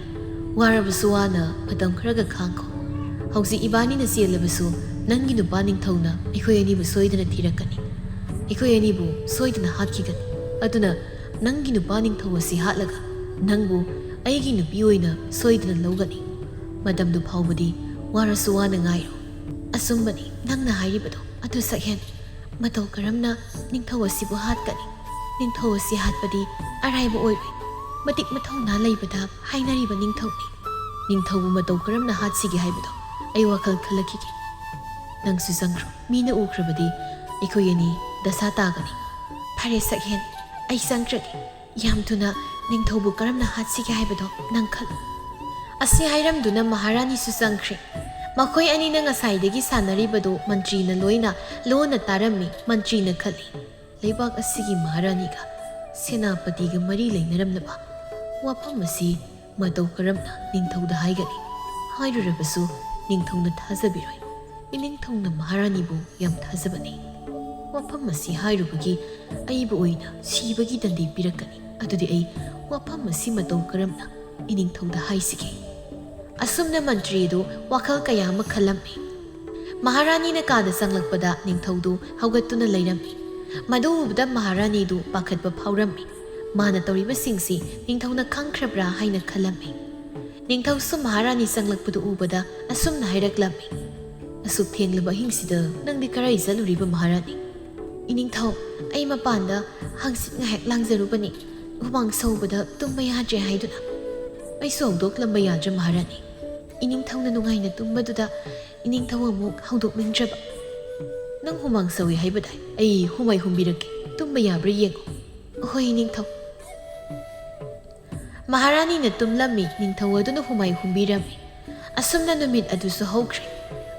ꯋꯥꯔꯕꯁꯨ ꯋꯥꯅ ꯃꯇꯝ ꯈꯔꯒ ꯈꯥꯡꯈꯣ꯫ ꯍꯧꯖꯤꯛ ꯏꯕꯥꯅꯤꯅ ꯆꯦꯜꯂꯕꯁꯨ ꯅꯪꯒꯤ ꯅꯨꯄꯥ ꯅꯤꯡꯊꯧꯅ ꯑꯩꯈꯣꯏ ꯑꯅꯤꯕꯨ ꯁꯣꯏꯗꯅ ꯊꯤꯔꯛꯀꯅꯤ꯫ ꯑꯩꯈꯣꯏ ꯑꯅꯤꯕꯨ ꯁꯣꯏꯗꯅ ꯍꯥꯠꯈꯤꯒꯅꯤ꯫ ꯑꯗꯨꯅ ꯅꯪꯒꯤ ꯅꯨꯄꯥ ꯅꯤꯡꯊꯧ ꯑꯁꯤ ꯍꯥꯠꯂꯒ ꯅꯪꯕꯨ ꯑꯩꯒꯤ ꯅꯨꯄꯤ ꯑꯣꯏꯅ ꯁꯣꯏꯗꯅ ꯂꯧꯒꯅꯤ꯫ ꯃꯇꯝꯗꯨ ꯐꯥꯎꯕꯗꯤ ꯋꯥꯔꯁꯨ ꯋꯥꯅ ꯉꯥꯏꯔꯣ꯫" "ꯑꯆꯨꯝꯕꯅꯤ ꯅꯪꯅ ꯍꯥꯏꯔꯤꯕꯗꯣ꯫ ꯑꯗꯨ ꯁꯛꯍꯦꯟ, ꯃꯇꯧ ꯀꯔꯝꯅ ꯅꯤꯡꯊꯧ ꯑꯁꯤꯕꯨ ꯍꯥꯠꯀꯅꯤ? ꯅꯤꯡꯊꯧ ꯑꯁꯤ ꯍꯥꯠꯄꯗꯤ ꯑꯔꯥꯏꯕ ꯑꯣꯏꯔꯣꯏ꯫ ꯃꯇꯤꯛ ꯃꯊꯧꯅꯥ ꯂꯩꯕꯗ ꯍꯥꯏꯅꯔꯤꯕ ꯅꯤꯡꯊꯧꯅꯤ꯫ ꯅꯤꯡꯊꯧꯕꯨ ꯃꯇꯧ ꯀꯔꯝꯅ ꯍꯥꯠꯁꯤꯒꯦ ꯍꯥꯏꯕꯗꯣ ꯑꯩ ꯋꯥꯈꯜ ꯈꯜꯂꯛꯈꯤꯒꯦ꯫ ꯅꯪꯁꯨ ꯆꯪꯈ꯭ꯔꯣ꯫ ꯃꯤꯅ ꯎꯈ꯭ꯔꯕꯗꯤ ꯑꯩꯈꯣꯏ ꯑꯅꯤ ꯗꯁꯥ ꯇꯥꯒꯅꯤ꯫" "ꯐꯔꯦ ꯁꯛꯍꯦꯟ, ꯑꯩ ꯆꯪꯈ꯭ꯔꯒꯦ꯫ ꯌꯥꯝ ꯊꯨꯅ ꯅꯤꯡꯊꯧꯕꯨ ꯀꯔꯝꯅ ꯍꯥꯠꯁꯤꯒꯦ ꯍꯥꯏꯕꯗꯣ ꯅꯪ ꯈꯜꯂꯨ꯫" ꯑꯁꯤ ꯍꯥꯏꯔꯝꯗꯨꯅ ꯃꯍꯥꯔꯥꯅꯤꯁꯨ ꯆꯪꯈ꯭ꯔꯦ꯫ ꯃꯈꯣꯏ ꯑꯅꯤꯅ ꯉꯁꯥꯏꯗꯒꯤ ꯁꯥꯟꯅꯔꯤꯕꯗꯨ ꯃꯟꯇ꯭ꯔꯤꯅ ꯂꯣꯏꯅ ꯂꯣꯟꯅ ꯇꯥꯔꯝꯃꯤ꯫ ꯃꯟꯇ꯭ꯔꯤꯅ ꯈꯜꯂꯤ, "ꯂꯩꯕꯥꯛ ꯑꯁꯤꯒꯤ ꯃꯍꯥꯔꯥꯅꯤꯒ ꯁꯦꯅꯥꯄꯇꯤꯒ ꯃꯔꯤ ꯂꯩꯅꯔꯝꯂꯕ ꯋꯥꯐꯝ ꯑꯁꯤ ꯃꯇꯧ ꯀꯔꯝꯅ ꯅꯤꯡꯊꯧꯗ ꯍꯥꯏꯒꯅꯤ? ꯍꯥꯏꯔꯨꯔꯕꯁꯨ ꯅꯤꯡꯊꯧꯅ ꯊꯥꯖꯕꯤꯔꯣꯏ꯫ ꯏꯅꯤꯡꯊꯧꯅ ꯃꯍꯥꯔꯥꯅꯤꯕꯨ ꯌꯥꯝ ꯊꯥꯖꯕꯅꯤ꯫ ꯋꯥꯐꯝ ꯑꯁꯤ ꯍꯥꯏꯔꯨꯕꯒꯤ ꯑꯩꯕꯨ ꯑꯣꯏꯅ ꯁꯤꯕꯒꯤ ꯗꯟꯗꯤ ꯄꯤꯔꯛꯀꯅꯤ꯫ ꯑꯗꯨꯗꯤ ꯑꯩ ꯋꯥꯐꯝ ꯑꯁꯤ ꯃꯇꯧ ꯀꯔꯝꯅ ꯏꯅꯤꯡꯊꯧꯗ ꯍꯥꯏꯁꯤꯒꯦ? ꯑꯁꯨꯝꯅ ꯃꯟꯇ꯭ꯔꯤ ꯑꯗꯨ ꯋꯥꯈꯜ ꯀꯌꯥ ꯑꯃ ꯈꯜꯂꯝꯃꯤ꯫ ꯃꯍꯥꯔꯥꯅꯤꯅ ꯀꯥꯗ ꯆꯪꯂꯛꯄꯗ ꯅꯤꯡꯊꯧꯗꯨ ꯍꯧꯒꯠꯇꯨꯅ ꯂꯩꯔꯝꯃꯤ꯫ ꯃꯗꯨ ꯎꯕꯗ ꯃꯍꯥꯔꯥꯅꯤꯗꯨ ꯄꯥꯈꯠꯄ ꯐꯥꯎꯔꯝꯃꯤ꯫ ꯃꯥꯅ ꯇꯧꯔꯤꯕꯁꯤꯡꯁꯤ ꯅꯤꯡꯊꯧꯅ ꯈꯪꯈ꯭ꯔꯕ꯭ꯔꯥ ꯍꯥꯏꯅ ꯈꯜꯂꯝꯃꯤ꯫ ꯅꯤꯡꯊꯧꯁꯨ ꯃꯍꯥꯔꯥꯅꯤ ꯆꯪꯂꯛꯄꯗꯨ ꯎꯕꯗ ꯑꯁꯨꯝꯅ ꯍꯥꯏꯔꯛꯂꯝꯃꯤ, "ꯑꯁꯨꯛ ꯊꯦꯡꯂꯕ ꯑꯍꯤꯡꯁꯤꯗ ꯅꯪꯗꯤ ꯀꯔꯥꯏ ꯆꯠꯂꯨꯔꯤꯕ ꯃꯍꯥꯔꯥꯅꯤ?" "ꯏꯅꯤꯡꯊꯧ, ꯑꯩ ꯃꯄꯥꯟꯗ ꯍꯪꯆꯤꯠ ꯉꯥꯏꯍꯥꯛ ꯂꯥꯡꯖꯔꯨꯕꯅꯤ꯫ ꯍꯨꯃꯥꯡ ꯁꯧꯕꯗ ꯇꯨꯝꯕ ꯌꯥꯗ꯭ꯔꯦ ꯍꯥꯏꯗꯨꯅ꯫ ꯑꯩꯁꯨ ꯍꯧꯗꯣꯛꯂꯝꯕ ꯌꯥꯗ꯭ꯔꯥ ꯃꯍꯥꯔꯥꯅꯤ?" ꯏꯅꯤꯡꯊꯧꯅ ꯅꯨꯡꯉꯥꯏꯅ ꯇꯨꯝꯕꯗꯨꯗ ꯏꯅꯤꯡꯊꯧ ꯑꯃꯨꯛ ꯍꯧꯗꯣꯛꯅꯤꯡꯗ꯭ꯔꯕ꯫ "ꯅꯪ ꯍꯨꯃꯥꯡ ꯁꯧꯏ ꯍꯥꯏꯕꯗꯥꯏ? ꯑꯩ ꯍꯨꯃꯥꯏ ꯍꯨꯝꯕꯤꯔꯛꯀꯦ꯫ ꯇꯨꯝꯕ ꯌꯥꯕ꯭ꯔꯥ ꯌꯦꯡꯉꯨ꯫" "ꯍꯣꯏ, ꯏꯅꯤꯡꯊꯧ꯫" ꯃꯍꯥꯔꯥꯅꯤꯅ ꯇꯨꯝꯂꯝꯃꯤ꯫ ꯅꯤꯡꯊꯧ ꯑꯗꯨꯅ ꯍꯨꯃꯥꯏ ꯍꯨꯝꯕꯤꯔꯝꯃꯤ꯫ ꯑꯁꯨꯝꯅ ꯅꯨꯃꯤꯠ ꯑꯗꯨꯁꯨ ꯍꯧꯈ꯭ꯔꯦ꯫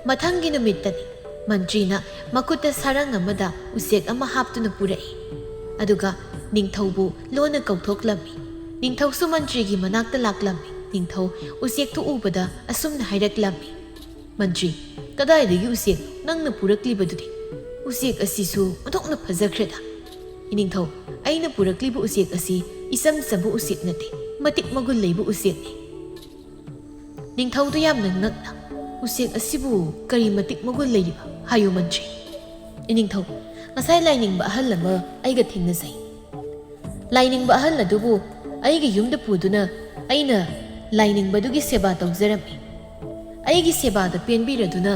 ꯃꯊꯪꯒꯤ ꯅꯨꯃꯤꯠꯇꯅꯤ꯫ ꯃꯟꯇ꯭ꯔꯤꯅ ꯃꯈꯨꯠꯇ ꯁꯥꯔꯪ ꯑꯃꯗ ꯎꯆꯦꯛ ꯑꯃ ꯍꯥꯞꯇꯨꯅ ꯄꯨꯔꯛꯏ꯫ ꯑꯗꯨꯒ ꯅꯤꯡꯊꯧꯕꯨ ꯂꯣꯟꯅ ꯀꯧꯊꯣꯛꯂꯝꯃꯤ꯫ ꯅꯤꯡꯊꯧꯁꯨ ꯃꯟꯇ꯭ꯔꯤꯒꯤ ꯃꯅꯥꯛꯇ ꯂꯥꯛꯂꯝꯃꯤ꯫ ꯅꯤꯡꯊꯧ ꯎꯆꯦꯛꯇꯨ ꯎꯕꯗ ꯑꯁꯨꯝꯅ ꯍꯥꯏꯔꯛꯂꯝꯃꯤ, "ꯃꯟꯇ꯭ꯔꯤ, ꯀꯗꯥꯏꯗꯒꯤ ꯎꯆꯦꯛ ꯅꯪꯅ ꯄꯨꯔꯛꯂꯤꯕꯗꯨꯗꯤ? ꯎꯆꯦꯛ ꯑꯁꯤꯁꯨ ꯑꯣꯟꯊꯣꯛꯅ ꯐꯖꯈ꯭ꯔꯦꯗ!" "ꯏꯅꯤꯡꯊꯧ, ꯑꯩꯅ ꯄꯨꯔꯛꯂꯤꯕ ꯎꯆꯦꯛ ꯑꯁꯤ ꯏꯆꯝ ꯆꯝꯕ ꯎꯆꯦꯛ ꯅꯠꯇꯦ, ꯃꯇꯤꯛ ꯃꯒꯨꯟ ꯂꯩꯕ ꯎꯆꯦꯛꯅꯤ꯫" ꯅꯤꯡꯊꯧꯗꯨ ꯌꯥꯝꯅ ꯉꯛꯅ, "ꯎꯆꯦꯛ ꯑꯁꯤꯕꯨ ꯀꯔꯤ ꯃꯇꯤꯛ ꯃꯒꯨꯟ ꯂꯩꯔꯤꯕ? ꯍꯥꯏꯌꯨ ꯃꯟꯇ꯭ꯔꯤ꯫" "ꯏꯅꯤꯡꯊꯧ, ꯉꯁꯥꯏ ꯂꯥꯏꯅꯤꯡꯕ ꯑꯍꯜ ꯑꯃ ꯑꯩꯒ ꯊꯦꯡꯅꯖꯩ꯫ ꯂꯥꯏꯅꯤꯡꯕ ꯑꯍꯜ ꯑꯗꯨꯕꯨ ꯑꯩꯒꯤ ꯌꯨꯝꯗ ꯄꯨꯗꯨꯅ ꯑꯩꯅ ꯂꯥꯏꯅꯤꯡꯕꯗꯨꯒꯤ ꯁꯦꯕꯥ ꯇꯧꯖꯔꯝꯃꯤ꯫ ꯑꯩꯒꯤ ꯁꯦꯕꯥꯗ ꯄꯦꯟꯕꯤꯔꯗꯨꯅ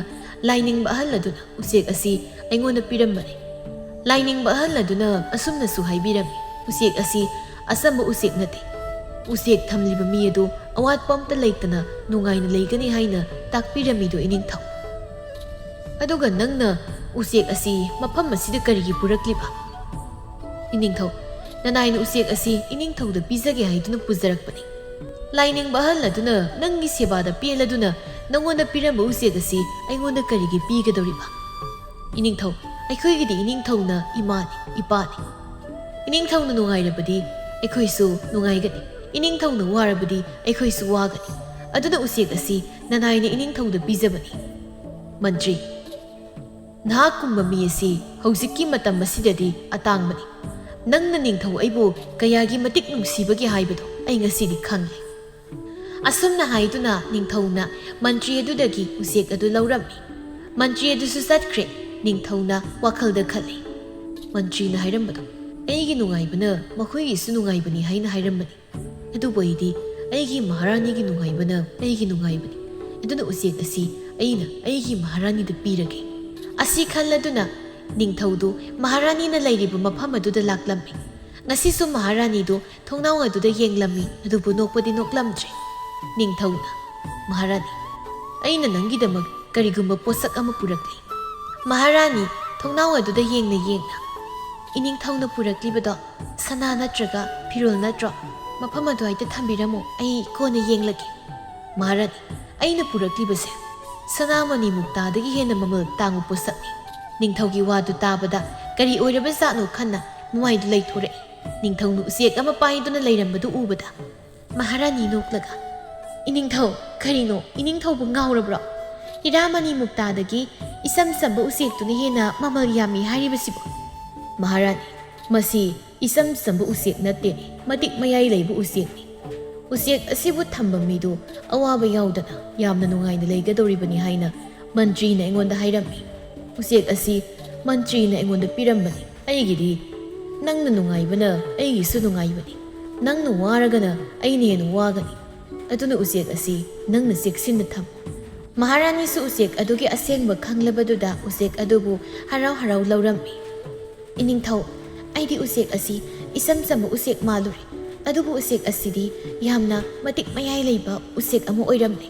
ꯂꯥꯏꯅꯤꯡꯕ ꯑꯍꯜ ꯑꯗꯨꯅ ꯎꯆꯦꯛ ꯑꯁꯤ ꯑꯩꯉꯣꯟꯗ ꯄꯤꯔꯝꯕꯅꯤ꯫ ꯂꯥꯏꯅꯤꯡꯕ ꯑꯍꯜ ꯑꯗꯨꯅ ꯑꯁꯨꯝꯅꯁꯨ ꯍꯥꯏꯕꯤꯔꯝꯃꯤ, 'ꯎꯆꯦꯛ ꯑꯁꯤ ꯑꯆꯝꯕ ꯎꯆꯦꯛ ꯅꯠꯇꯦ꯫ ꯎꯆꯦꯛ ꯊꯝꯂꯤꯕ ꯃꯤ ꯑꯗꯨ ꯑꯋꯥꯠꯄ ꯑꯝꯇ ꯂꯩꯇꯅ ꯅꯨꯡꯉꯥꯏꯅ ꯂꯩꯒꯅꯤ ꯍꯥꯏꯅ ꯇꯥꯛꯄꯤꯔꯝꯃꯤꯗꯣ ꯏꯅꯤꯡꯊꯧ꯫ ꯑꯗꯨꯒ ꯅꯪꯅ ꯎꯆꯦꯛ ꯑꯁꯤ ꯃꯐꯝ ꯑꯁꯤꯗ ꯀꯔꯤꯒꯤ ꯄꯨꯔꯛꯂꯤꯕ?" "ꯏꯅꯤꯡꯊꯧ, ꯅꯅꯥꯏꯅ ꯎꯆꯦꯛ ꯑꯁꯤ ꯏꯅꯤꯡꯊꯧꯗ ꯄꯤꯖꯒꯦ ꯍꯥꯏꯗꯨꯅ ꯄꯨꯖꯔꯛꯄꯅꯤ꯫ ꯂꯥꯏꯅꯤꯡꯕ ꯑꯍꯜ ꯑꯗꯨꯅ ꯅꯪꯒꯤ ꯁꯦꯕꯥꯗ ꯄꯦꯜꯂꯗꯨꯅ ꯅꯪꯉꯣꯟꯗ ꯄꯤꯔꯝꯕ ꯎꯆꯦꯛ ꯑꯁꯤ ꯑꯩꯉꯣꯟꯗ ꯀꯔꯤꯒꯤ ꯄꯤꯒꯗꯧꯔꯤꯕ?" "ꯏꯅꯤꯡꯊꯧ, ꯑꯩꯈꯣꯏꯒꯤꯗꯤ ꯏꯅꯤꯡꯊꯧꯅ ꯏꯃꯥꯅꯤ, ꯏꯄꯥꯅꯤ꯫ ꯏꯅꯤꯡꯊꯧꯅ ꯅꯨꯡꯉꯥꯏꯔꯕꯗꯤ ꯑꯩꯈꯣꯏꯁꯨ ꯅꯨꯡꯉꯥꯏꯒꯅꯤ, ꯏꯅꯤꯡꯊꯧꯅ ꯋꯥꯔꯕꯗꯤ ꯑꯩꯈꯣꯏꯁꯨ ꯋꯥꯒꯅꯤ꯫ ꯑꯗꯨꯅ ꯎꯆꯦꯛ ꯑꯁꯤ ꯅꯅꯥꯏꯅ ꯏꯅꯤꯡꯊꯧꯗ ꯄꯤꯖꯕꯅꯤ꯫ ꯃꯟꯇ꯭ꯔꯤ, ꯅꯍꯥꯛꯀꯨꯝꯕ ꯃꯤ ꯑꯁꯤ ꯍꯧꯖꯤꯛꯀꯤ ꯃꯇꯝ ꯑꯁꯤꯗꯗꯤ ꯑꯇꯥꯡꯕꯅꯤ꯫ ꯅꯪꯅ ꯅꯤꯡꯊꯧ ꯑꯩꯕꯨ ꯀꯌꯥꯒꯤ ꯃꯇꯤꯛ ꯅꯨꯡꯁꯤꯕꯒꯦ ꯍꯥꯏꯕꯗꯨ ꯑꯩ ꯉꯁꯤꯗꯤ ꯈꯪꯂꯦ꯫ ꯑꯁꯨꯝꯅ ꯍꯥꯏꯗꯨꯅ ꯅꯤꯡꯊꯧꯅ ꯃꯟꯇ꯭ꯔꯤ ꯑꯗꯨꯗꯒꯤ ꯎꯆꯦꯛ ꯑꯗꯨ ꯂꯧꯔꯝꯃꯤ꯫ ꯃꯟꯇ꯭ꯔꯤ ꯑꯗꯨꯁꯨ ꯆꯠꯈ꯭ꯔꯦ꯫ ꯅꯤꯡꯊꯧꯅ ꯋꯥꯈꯜꯗ ꯈꯜꯂꯤ꯫ ꯃꯟꯇ꯭ꯔꯤꯅ ꯍꯥꯏꯔꯝꯕꯗꯣ, "ꯑꯩꯒꯤ ꯅꯨꯡꯉꯥꯏꯕꯅ ꯃꯈꯣꯏꯒꯤꯁꯨ ꯅꯨꯡꯉꯥꯏꯕꯅꯤ" ꯍꯥꯏꯅ ꯍꯥꯏꯔꯝꯕꯅꯤ꯫ ꯑꯗꯨꯕꯨ ꯑꯩꯗꯤ ꯑꯩꯒꯤ ꯃꯍꯥꯔꯥꯅꯤꯒꯤ ꯅꯨꯡꯉꯥꯏꯕꯅ ꯑꯩꯒꯤ ꯅꯨꯡꯉꯥꯏꯕꯅꯤ꯫ ꯑꯗꯨꯅ ꯎꯆꯦꯛ ꯑꯁꯤ ꯑꯩꯅ ꯑꯩꯒꯤ ꯃꯍꯥꯔꯥꯅꯤꯗ ꯄꯤꯔꯒꯦ꯫ ꯑꯁꯤ ꯈꯜꯂꯗꯨꯅ ꯅꯤꯡꯊꯧꯗꯨ ꯃꯍꯥꯔꯥꯅꯤꯅ ꯂꯩꯔꯤꯕ ꯃꯐꯝ ꯑꯗꯨꯗ ꯂꯥꯛꯂꯝꯃꯤ꯫ ꯉꯁꯤꯁꯨ ꯃꯍꯥꯔꯥꯅꯤꯗꯨ ꯊꯣꯡꯅꯥꯎ ꯑꯗꯨꯗ ꯌꯦꯡꯂꯝꯃꯤ, ꯑꯗꯨꯕꯨ ꯅꯣꯛꯄꯗꯤ ꯅꯣꯛꯂꯝꯗ꯭ꯔꯦ꯫ ꯅꯤꯡꯊꯧꯅ, "ꯃꯍꯥꯔꯥꯅꯤ, ꯑꯩꯅ ꯅꯪꯒꯤꯗꯃꯛ ꯀꯔꯤꯒꯨꯝꯕ ꯄꯣꯠꯁꯛ ꯑꯃ ꯄꯨꯔꯛꯂꯤ꯫" ꯃꯍꯥꯔꯥꯅꯤ ꯊꯣꯡꯅꯥꯎ ꯑꯗꯨꯗ ꯌꯦꯡꯅ ꯌꯦꯡꯅ, "ꯏꯅꯤꯡꯊꯧꯅ ꯄꯨꯔꯛꯂꯤꯕꯗꯣ ꯁꯅꯥ ꯅꯠꯇ꯭ꯔꯒ ꯐꯤꯔꯣꯜ ꯅꯠꯇ꯭ꯔꯣ? ꯃꯐꯝ ꯑꯗꯨꯋꯥꯏꯗ ꯊꯝꯕꯤꯔꯝꯃꯣ, ꯑꯩ ꯀꯣꯟꯅ ꯌꯦꯡꯂꯒꯦ꯫" "ꯃꯍꯥꯔꯥꯅꯤ, ꯑꯩꯅ ꯄꯨꯔꯛꯂꯤꯕꯁꯦ ꯁꯅꯥꯃꯅꯤ ꯃꯨꯛꯇꯥꯗꯒꯤ ꯍꯦꯟꯅ ꯃꯃꯜ ꯇꯥꯡꯕ ꯄꯣꯠꯁꯛꯅꯤ꯫" ꯅꯤꯡꯊꯧꯒꯤ ꯋꯥꯗꯨ ꯇꯥꯕꯗ ꯀꯔꯤ ꯑꯣꯏꯔꯕꯖꯥꯠꯅꯣ ꯈꯟꯅ ꯃꯃꯥꯏꯗꯨ ꯂꯩꯊꯣꯔꯛꯏ꯫ ꯅꯤꯡꯊꯧꯅ ꯎꯆꯦꯛ ꯑꯃ ꯄꯥꯏꯗꯨꯅ ꯂꯩꯔꯝꯕꯗꯨ ꯎꯕꯗ ꯃꯍꯥꯔꯥꯅꯤ ꯅꯣꯛꯂꯒ, "ꯏꯅꯤꯡꯊꯧ, ꯀꯔꯤꯅꯣ? ꯏꯅꯤꯡꯊꯧꯕꯨ ꯉꯥꯎꯔꯕ꯭ꯔꯣ? ꯍꯤꯔꯥꯃꯅꯤ ꯃꯨꯛꯇꯥꯗꯒꯤ ꯏꯆꯝ ꯆꯝꯕ ꯎꯆꯦꯛꯇꯨꯅ ꯍꯦꯟꯅ ꯃꯃꯜ ꯌꯥꯝꯃꯤ ꯍꯥꯏꯔꯤꯕꯁꯤꯕꯨ?" "ꯃꯍꯥꯔꯥꯅꯤ, ꯃꯁꯤ ꯏꯆꯝ ꯆꯝꯕ ꯎꯆꯦꯛ ꯅꯠꯇꯦꯅꯦ, ꯃꯇꯤꯛ ꯃꯌꯥꯏ ꯂꯩꯕ ꯎꯆꯦꯛꯅꯤ꯫ ꯎꯆꯦꯛ ꯑꯁꯤꯕꯨ ꯊꯝꯕ ꯃꯤꯗꯨ ꯑꯋꯥꯕ ꯌꯥꯎꯗꯅ ꯌꯥꯝꯅ ꯅꯨꯡꯉꯥꯏꯅ ꯂꯩꯒꯗꯧꯔꯤꯕꯅꯤ" ꯍꯥꯏꯅ ꯃꯟꯇ꯭ꯔꯤꯅ ꯑꯩꯉꯣꯟꯗ ꯍꯥꯏꯔꯝꯃꯤ꯫ ꯎꯆꯦꯛ ꯑꯁꯤ ꯃꯟꯇ꯭ꯔꯤꯅ ꯑꯩꯉꯣꯟꯗ ꯄꯤꯔꯝꯕꯅꯤ꯫ ꯑꯩꯒꯤꯗꯤ ꯅꯪꯅ ꯅꯨꯡꯉꯥꯏꯕꯅ ꯑꯩꯒꯤꯁꯨ ꯅꯨꯡꯉꯥꯏꯕꯅꯤ, ꯅꯪꯅ ꯋꯥꯔꯒꯅ ꯑꯩꯅ ꯍꯦꯟꯅ ꯋꯥꯒꯅꯤ꯫ ꯑꯗꯨꯅ ꯎꯆꯦꯛ ꯑꯁꯤ ꯅꯪꯅ ꯆꯦꯛꯁꯤꯟꯅ ꯊꯝꯃꯨ꯫ ꯃꯍꯥꯔꯥꯅꯤꯁꯨ ꯎꯆꯦꯛ ꯑꯗꯨꯒꯤ ꯑꯁꯦꯡꯕ ꯈꯪꯂꯕꯗꯨꯗ ꯎꯆꯦꯛ ꯑꯗꯨꯕꯨ ꯍꯔꯥꯎ ꯍꯔꯥꯎ ꯂꯧꯔꯝꯃꯤ꯫ "ꯏꯅꯤꯡꯊꯧ, ꯑꯩꯗꯤ ꯎꯆꯦꯛ ꯑꯁꯤ ꯏꯆꯝ ꯆꯝꯕ ꯎꯆꯦꯛ ꯃꯥꯜꯂꯨꯔꯦ, ꯑꯗꯨꯕꯨ ꯎꯆꯦꯛ ꯑꯁꯤꯗꯤ ꯌꯥꯝꯅ ꯃꯇꯤꯛ ꯃꯌꯥꯏ ꯂꯩꯕ ꯎꯆꯦꯛ ꯑꯃ ꯑꯣꯏꯔꯝꯂꯦ꯫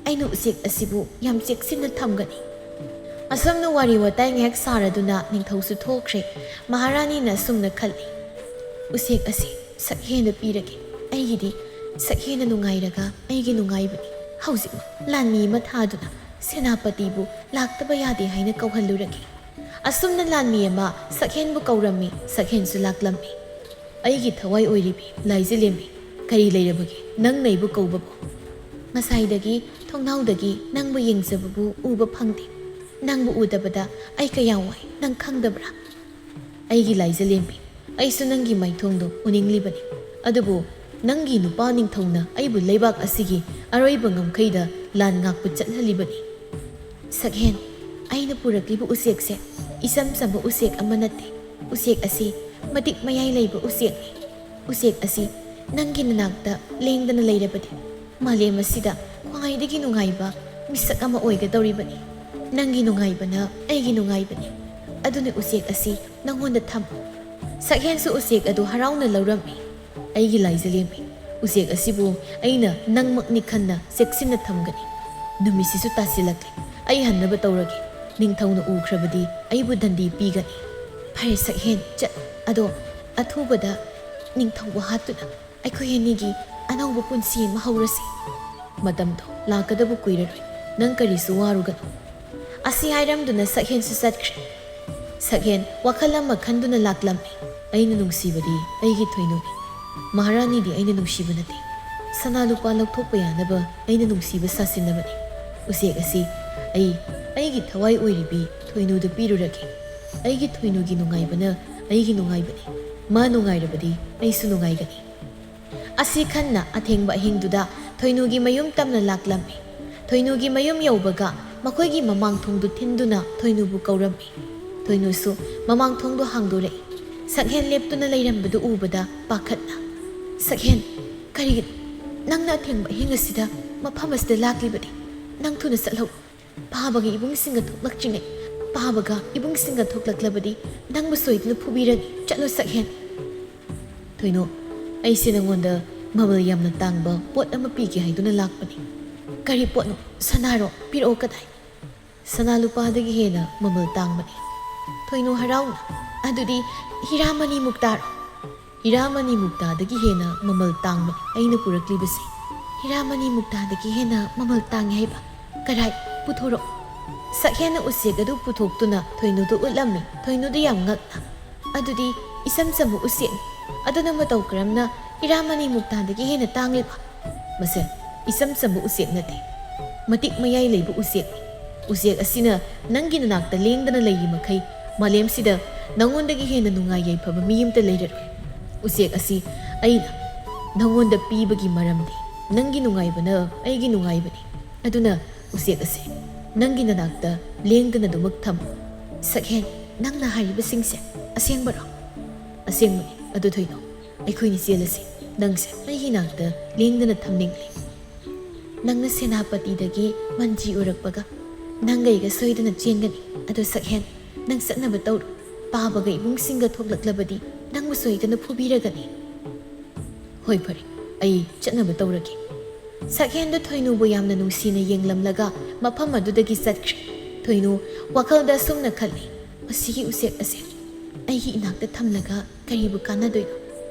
ꯑꯩꯅ ꯎꯆꯦꯛ ꯑꯁꯤꯕꯨ ꯌꯥꯝ ꯆꯦꯛꯁꯤꯟꯅ ꯊꯝꯒꯅꯤ꯫" ꯑꯁꯨꯝꯅ ꯋꯥꯔꯤ ꯋꯥꯇꯥꯏ ꯉꯥꯏꯍꯥꯛ ꯁꯥꯔꯗꯨꯅ ꯅꯤꯡꯊꯧꯁꯨ ꯊꯣꯛꯈ꯭ꯔꯦ꯫ ꯃꯍꯥꯔꯥꯅꯤꯅ ꯑꯁꯨꯝꯅ ꯈꯜꯂꯤ, "ꯎꯆꯦꯛ ꯑꯁꯤ ꯁꯛꯍꯦꯟꯅ ꯄꯤꯔꯒꯦ, ꯑꯩꯒꯤꯗꯤ ꯁꯛꯍꯦꯟꯅ ꯅꯨꯡꯉꯥꯏꯔꯒ ꯑꯩꯒꯤ ꯅꯨꯡꯉꯥꯏꯕꯅꯤ꯫ ꯍꯧꯖꯤꯛꯃꯛ ꯂꯥꯟꯃꯤ ꯑꯃ ꯊꯥꯗꯨꯅ ꯁꯦꯅꯥꯄꯇꯤꯕꯨ ꯂꯥꯛꯇꯕ ꯌꯥꯗꯦ ꯍꯥꯏꯅ ꯀꯧꯍꯜꯂꯨꯔꯒꯦ꯫" ꯑꯁꯨꯝꯅ ꯂꯥꯟꯃꯤ ꯑꯃ ꯁꯛꯍꯦꯟꯕꯨ ꯀꯧꯔꯝꯃꯤ꯫ ꯁꯛꯍꯦꯟꯁꯨ ꯂꯥꯛꯂꯝꯃꯤ꯫ ꯑꯩꯒꯤ ꯊꯋꯥꯏ ꯑꯣꯏꯔꯤꯕꯤ ꯂꯥꯏꯖꯂꯦꯝꯕꯤ, ꯀꯔꯤ ꯂꯩꯔꯕꯒꯦ ꯅꯪꯅ ꯑꯩꯕꯨ ꯀꯧꯕꯕꯨ? ꯉꯁꯥꯏꯗꯒꯤ ꯊꯣꯡꯅꯥꯎꯗꯒꯤ ꯅꯪꯕꯨ ꯌꯦꯡꯖꯕꯕꯨ ꯎꯕ ꯐꯪꯗꯦ꯫ ꯅꯪꯕꯨ ꯎꯗꯕꯗ ꯑꯩ ꯀꯌꯥ ꯋꯥꯏ, ꯅꯪ ꯈꯪꯗꯕ꯭ꯔꯥ? ꯑꯩꯒꯤ ꯂꯥꯏꯖꯂꯦꯝꯕꯤ, ꯑꯩꯁꯨ ꯅꯪꯒꯤ ꯃꯥꯏꯊꯣꯡꯗꯨ ꯎꯅꯤꯡꯂꯤꯕꯅꯤ꯫ ꯑꯗꯨꯕꯨ ꯅꯪꯒꯤ ꯅꯨꯄꯥ ꯅꯤꯡꯊꯧꯅ ꯑꯩꯕꯨ ꯂꯩꯕꯥꯛ ꯑꯁꯤꯒꯤ ꯑꯔꯣꯏꯕ ꯉꯝꯈꯩꯗ ꯂꯥꯟ ꯉꯥꯛꯄ ꯆꯠꯍꯜꯂꯤꯕꯅꯤ꯫ ꯁꯛꯍꯦꯟ, ꯑꯩꯅ ꯄꯨꯔꯛꯂꯤꯕ ꯎꯆꯦꯛꯁꯦ ꯏꯆꯝ ꯆꯝꯕ ꯎꯆꯦꯛ ꯑꯃ ꯅꯠꯇꯦ꯫ ꯎꯆꯦꯛ ꯑꯁꯤ ꯃꯇꯤꯛ ꯃꯌꯥꯏ ꯂꯩꯕ ꯎꯆꯦꯛꯅꯤ꯫ ꯎꯆꯦꯛ ꯑꯁꯤ ꯅꯪꯒꯤ ꯅꯅꯥꯛꯇ ꯂꯦꯡꯗꯅ ꯂꯩꯔꯕꯗꯤ ꯃꯥꯂꯦꯝ ꯑꯁꯤꯗ ꯈ꯭ꯋꯥꯏꯗꯒꯤ ꯅꯨꯡꯉꯥꯏꯕ ꯃꯤꯁꯛ ꯑꯃ ꯑꯣꯏꯒꯗꯧꯔꯤꯕꯅꯤ꯫ ꯅꯪꯒꯤ ꯅꯨꯡꯉꯥꯏꯕꯅ ꯑꯩꯒꯤ ꯅꯨꯡꯉꯥꯏꯕꯅꯤ꯫ ꯑꯗꯨꯅ ꯎꯆꯦꯛ ꯑꯁꯤ ꯅꯪꯉꯣꯟꯗ ꯊꯝꯃꯨ꯫ ꯁꯛꯍꯦꯟꯁꯨ ꯎꯆꯦꯛ ꯑꯗꯨ ꯍꯔꯥꯎꯅ ꯂꯧꯔꯝꯃꯤ꯫ ꯑꯩꯒꯤ ꯂꯥꯏꯖꯂꯦꯝꯕꯤ, ꯎꯆꯦꯛ ꯑꯁꯤꯕꯨ ꯑꯩꯅ ꯅꯪꯃꯛꯅꯤ ꯈꯟꯅ ꯆꯦꯛꯁꯤꯟꯅ ꯊꯝꯒꯅꯤ꯫ ꯅꯨꯃꯤꯠꯁꯤꯁꯨ ꯇꯥꯁꯤꯜꯂꯛꯂꯦ꯫ ꯑꯩ ꯍꯟꯅꯕ ꯇꯧꯔꯒꯦ꯫ ꯅꯤꯡꯊꯧꯅ ꯎꯈ꯭ꯔꯕꯗꯤ ꯑꯩꯕꯨ ꯗꯟꯗꯤ ꯄꯤꯒꯅꯤ꯫ ꯐꯔꯦ ꯁꯛꯍꯦꯟ, ꯆꯠ꯫ ꯑꯗꯣ ꯑꯊꯨꯕꯗ ꯅꯤꯡꯊꯧꯕꯨ ꯍꯥꯠꯇꯨꯅ ꯑꯩꯈꯣꯏ ꯑꯅꯤꯒꯤ ꯑꯅꯧꯕ ꯄꯨꯟꯁꯤ ꯑꯃ ꯍꯧꯔꯁꯤ꯫ ꯃꯇꯝꯗꯣ ꯂꯥꯛꯀꯗꯕ ꯀꯨꯏꯔꯔꯣꯏ꯫ ꯅꯪ ꯀꯔꯤꯁꯨ ꯋꯥꯔꯨꯒꯅꯨ꯫ ꯑꯁꯤ ꯍꯥꯏꯔꯝꯗꯨꯅ ꯁꯛꯍꯦꯟꯁꯨ ꯆꯠꯈ꯭ꯔꯦ꯫ ꯁꯛꯍꯦꯟ ꯋꯥꯈꯜ ꯑꯃ ꯈꯟꯗꯨꯅ ꯂꯥꯛꯂꯝꯃꯤ꯫ ꯑꯩꯅ ꯅꯨꯡꯁꯤꯕꯗꯤ ꯑꯩꯒꯤ ꯊꯣꯏꯅꯨꯅꯤ꯫ ꯃꯍꯥꯔꯥꯅꯤꯗꯤ ꯑꯩꯅ ꯅꯨꯡꯁꯤꯕ ꯅꯠꯇꯦ꯫ ꯁꯅꯥ ꯂꯨꯄꯥ ꯂꯧꯊꯣꯛꯄ ꯌꯥꯅꯕ ꯑꯩꯅ ꯅꯨꯡꯁꯤꯕ ꯁꯥꯁꯤꯟꯅꯕꯅꯤ꯫ ꯎꯆꯦꯛ ꯑꯁꯤ ꯑꯩ, ꯑꯩꯒꯤ ꯊꯋꯥꯏ ꯑꯣꯏꯔꯤꯕꯤ ꯊꯣꯏꯅꯨꯗ ꯄꯤꯔꯨꯔꯒꯦ꯫ ꯑꯩꯒꯤ ꯊꯣꯏꯅꯨꯒꯤ ꯅꯨꯡꯉꯥꯏꯕꯅ ꯑꯩꯒꯤ ꯅꯨꯡꯉꯥꯏꯕꯅꯤ꯫ ꯃꯥ ꯅꯨꯡꯉꯥꯏꯔꯕꯗꯤ ꯑꯩꯁꯨ ꯅꯨꯡꯉꯥꯏꯒꯅꯤ꯫ ꯑꯁꯤ ꯈꯟꯅ ꯑꯊꯦꯡꯕ ꯑꯍꯤꯡꯗꯨꯗ ꯊꯣꯏꯅꯨꯒꯤ ꯃꯌꯨꯝ ꯇꯝꯅ ꯂꯥꯛꯂꯝꯃꯤ꯫ ꯊꯣꯏꯅꯨꯒꯤ ꯃꯌꯨꯝ ꯌꯧꯕꯒ ꯃꯈꯣꯏꯒꯤ ꯃꯃꯥꯡ ꯊꯣꯡꯗꯨ ꯊꯤꯟꯗꯨꯅ ꯊꯣꯏꯅꯨꯕꯨ ꯀꯧꯔꯝꯃꯤ꯫ ꯊꯣꯏꯅꯨꯁꯨ ꯃꯃꯥꯡ ꯊꯣꯡꯗꯨ ꯍꯥꯡꯗꯣꯔꯛꯏ꯫ ꯁꯛꯍꯦꯟ ꯂꯦꯞꯇꯨꯅ ꯂꯩꯔꯝꯕꯗꯨ ꯎꯕꯗ ꯄꯥꯈꯠꯅ, "ꯁꯛꯍꯦꯟ, ꯀꯔꯤꯒꯤꯅꯣ ꯅꯪꯅ ꯑꯊꯦꯡꯕ ꯑꯍꯤꯡ ꯑꯁꯤꯗ ꯃꯐꯝ ꯑꯁꯤꯗ ꯂꯥꯛꯂꯤꯕꯗꯤ? ꯅꯪ ꯊꯨꯅ ꯆꯠꯍꯧ꯫ ꯐꯥꯕꯒ ꯏꯕꯨꯡꯁꯤꯡꯒ ꯊꯣꯛꯂꯛꯇ꯭ꯔꯤꯉꯩ, ꯐꯥꯕꯒ ꯏꯕꯨꯡꯁꯤꯡꯒ ꯊꯣꯛꯂꯛꯂꯕꯗꯤ ꯅꯪꯕꯨ ꯁꯣꯏꯗꯅ ꯐꯨꯕꯤꯔꯅꯤ꯫ ꯆꯠꯂꯣ ꯁꯛꯍꯦꯟ꯫" "ꯊꯣꯏꯅꯨ, ꯑꯩꯁꯦ ꯅꯉꯣꯟꯗ ꯃꯃꯜ ꯌꯥꯝꯅ ꯇꯥꯡꯕ ꯄꯣꯠ ꯑꯃ ꯄꯤꯒꯦ ꯍꯥꯏꯗꯨꯅ ꯂꯥꯛꯄꯅꯤ꯫" "ꯀꯔꯤ ꯄꯣꯠꯅꯣ? ꯁꯅꯥꯔꯣ? ꯄꯤꯔꯛꯑꯣ, ꯀꯗꯥꯏ?" "ꯁꯅꯥ ꯂꯨꯄꯥꯗꯒꯤ ꯍꯦꯟꯅ ꯃꯃꯜ ꯇꯥꯡꯕꯅꯤ꯫" ꯊꯣꯏꯅꯨ ꯍꯔꯥꯎꯅ, "ꯑꯗꯨꯗꯤ ꯍꯤꯔꯥ ꯃꯅꯤ ꯃꯨꯛꯇꯥꯔꯣ?" "ꯍꯤꯔꯥ ꯃꯅꯤ ꯃꯨꯛꯇꯥꯗꯒꯤ ꯍꯦꯟꯅ ꯃꯃꯜ ꯇꯥꯡꯕꯅꯤ ꯑꯩꯅ ꯄꯨꯔꯛꯂꯤꯕꯁꯤ꯫" "ꯍꯤꯔꯥ ꯃꯅꯤ ꯃꯨꯛꯇꯥꯗꯒꯤ ꯍꯦꯟꯅ ꯃꯃꯜ ꯇꯥꯡꯉꯤ ꯍꯥꯏꯕ? ꯀꯔꯥꯏ? ꯄꯨꯊꯣꯔꯛꯑꯣ꯫" ꯁꯛꯍꯦꯟꯅ ꯎꯆꯦꯛ ꯑꯗꯨ ꯄꯨꯊꯣꯛꯇꯨꯅ ꯊꯣꯏꯅꯨꯗ ꯎꯠꯂꯝꯃꯤ꯫ ꯊꯣꯏꯅꯨꯗꯤ ꯌꯥꯝ ꯉꯛꯅ, "ꯑꯗꯨꯗꯤ ꯏꯆꯝ ꯆꯝꯕ ꯎꯆꯦꯛꯅꯤ, ꯑꯗꯨꯅ ꯃꯇꯧ ꯀꯔꯝꯅ ꯍꯤꯔꯥꯃꯅꯤ ꯃꯨꯛꯇꯥꯗꯒꯤ ꯍꯦꯟꯅ ꯇꯥꯡꯂꯤꯕ? ꯃꯁꯦ ꯏꯆꯝ ꯆꯝꯕ ꯎꯆꯦꯛ ꯅꯠꯇꯦ, ꯃꯇꯤꯛ ꯃꯌꯥꯏ ꯂꯩꯕ ꯎꯆꯦꯛꯅꯤ꯫ ꯎꯆꯦꯛ ꯑꯁꯤꯅ ꯅꯪꯒꯤ ꯅꯅꯥꯛꯇ ꯂꯦꯡꯗꯅ ꯂꯩꯔꯤ ꯃꯈꯩ ꯃꯥꯂꯦꯝꯁꯤꯗ ꯅꯪꯉꯣꯟꯗꯒꯤ ꯍꯦꯟꯅ ꯅꯨꯡꯉꯥꯏ ꯌꯥꯏꯐꯕ ꯃꯤ ꯑꯃꯇ ꯂꯩꯔꯔꯣꯏ꯫ ꯎꯆꯦꯛ ꯑꯁꯤ ꯑꯩꯅ ꯅꯪꯉꯣꯟꯗ ꯄꯤꯕꯒꯤ ꯃꯔꯝꯗꯤ ꯅꯪꯒꯤ ꯅꯨꯡꯉꯥꯏꯕꯅ ꯑꯩꯒꯤ ꯅꯨꯡꯉꯥꯏꯕꯅꯤ꯫ ꯑꯗꯨꯅ ꯎꯆꯦꯛ ꯑꯁꯦ ꯅꯪꯒꯤ ꯅꯅꯥꯛꯇ ꯂꯦꯡꯗꯅ ꯑꯗꯨꯃꯛ ꯊꯝꯃꯨ꯫ ꯁꯛꯍꯦꯟ, ꯅꯪꯅ ꯍꯥꯏꯔꯤꯕꯁꯤꯡꯁꯦ ꯑꯁꯦꯡꯕꯔꯣ? ꯑꯁꯦꯡꯕꯅꯤ꯫ ꯑꯗꯨ ꯊꯣꯏꯅꯧ, ꯑꯩꯈꯣꯏꯅꯤ ꯆꯦꯜꯂꯁꯤ꯫ ꯅꯪꯁꯦ ꯑꯩꯒꯤ ꯅꯥꯛꯇ ꯂꯦꯡꯗꯅ ꯊꯝꯅꯤꯡꯂꯦ꯫ ꯅꯪꯅ ꯁꯦꯅꯥꯄꯇꯤꯗꯒꯤ ꯃꯟꯇ꯭ꯔꯤ ꯑꯣꯏꯔꯛꯄꯒ ꯅꯪꯒ ꯑꯩꯒ ꯁꯣꯏꯗꯅ ꯆꯦꯟꯒꯅꯤ꯫ ꯑꯗꯨ ꯁꯛꯍꯦꯟ, ꯅꯪ ꯆꯠꯅꯕ ꯇꯧꯔꯣ꯫ ꯄꯥꯕꯒ ꯏꯕꯨꯡꯁꯤꯡꯒ ꯊꯣꯛꯂꯛꯂꯕꯗꯤ ꯅꯪꯕꯨ ꯁꯣꯏꯗꯅ ꯐꯨꯕꯤꯔꯒꯅꯤ꯫ ꯍꯣꯏ, ꯐꯔꯦ, ꯑꯩ ꯆꯠꯅꯕ ꯇꯧꯔꯒꯦ꯫ ꯁꯛꯍꯦꯟꯗꯨ ꯊꯣꯏꯅꯨꯕꯨ ꯌꯥꯝꯅ ꯅꯨꯡꯁꯤꯅ ꯌꯦꯡꯂꯝꯂꯒ ꯃꯐꯝ ꯑꯗꯨꯗꯒꯤ ꯆꯠꯈ꯭ꯔꯦ꯫ ꯊꯣꯏꯅꯨ ꯋꯥꯈꯜꯗ ꯑꯁꯨꯝꯅ ꯈꯜꯂꯤ, "ꯃꯁꯤꯒꯤ ꯎꯆꯦꯛ ꯑꯁꯦ ꯑꯩꯒꯤ ꯏꯅꯥꯛꯇ ꯊꯝꯂꯒ ꯀꯔꯤꯕꯨ ꯀꯥꯟꯅꯗꯣꯏꯅꯣ?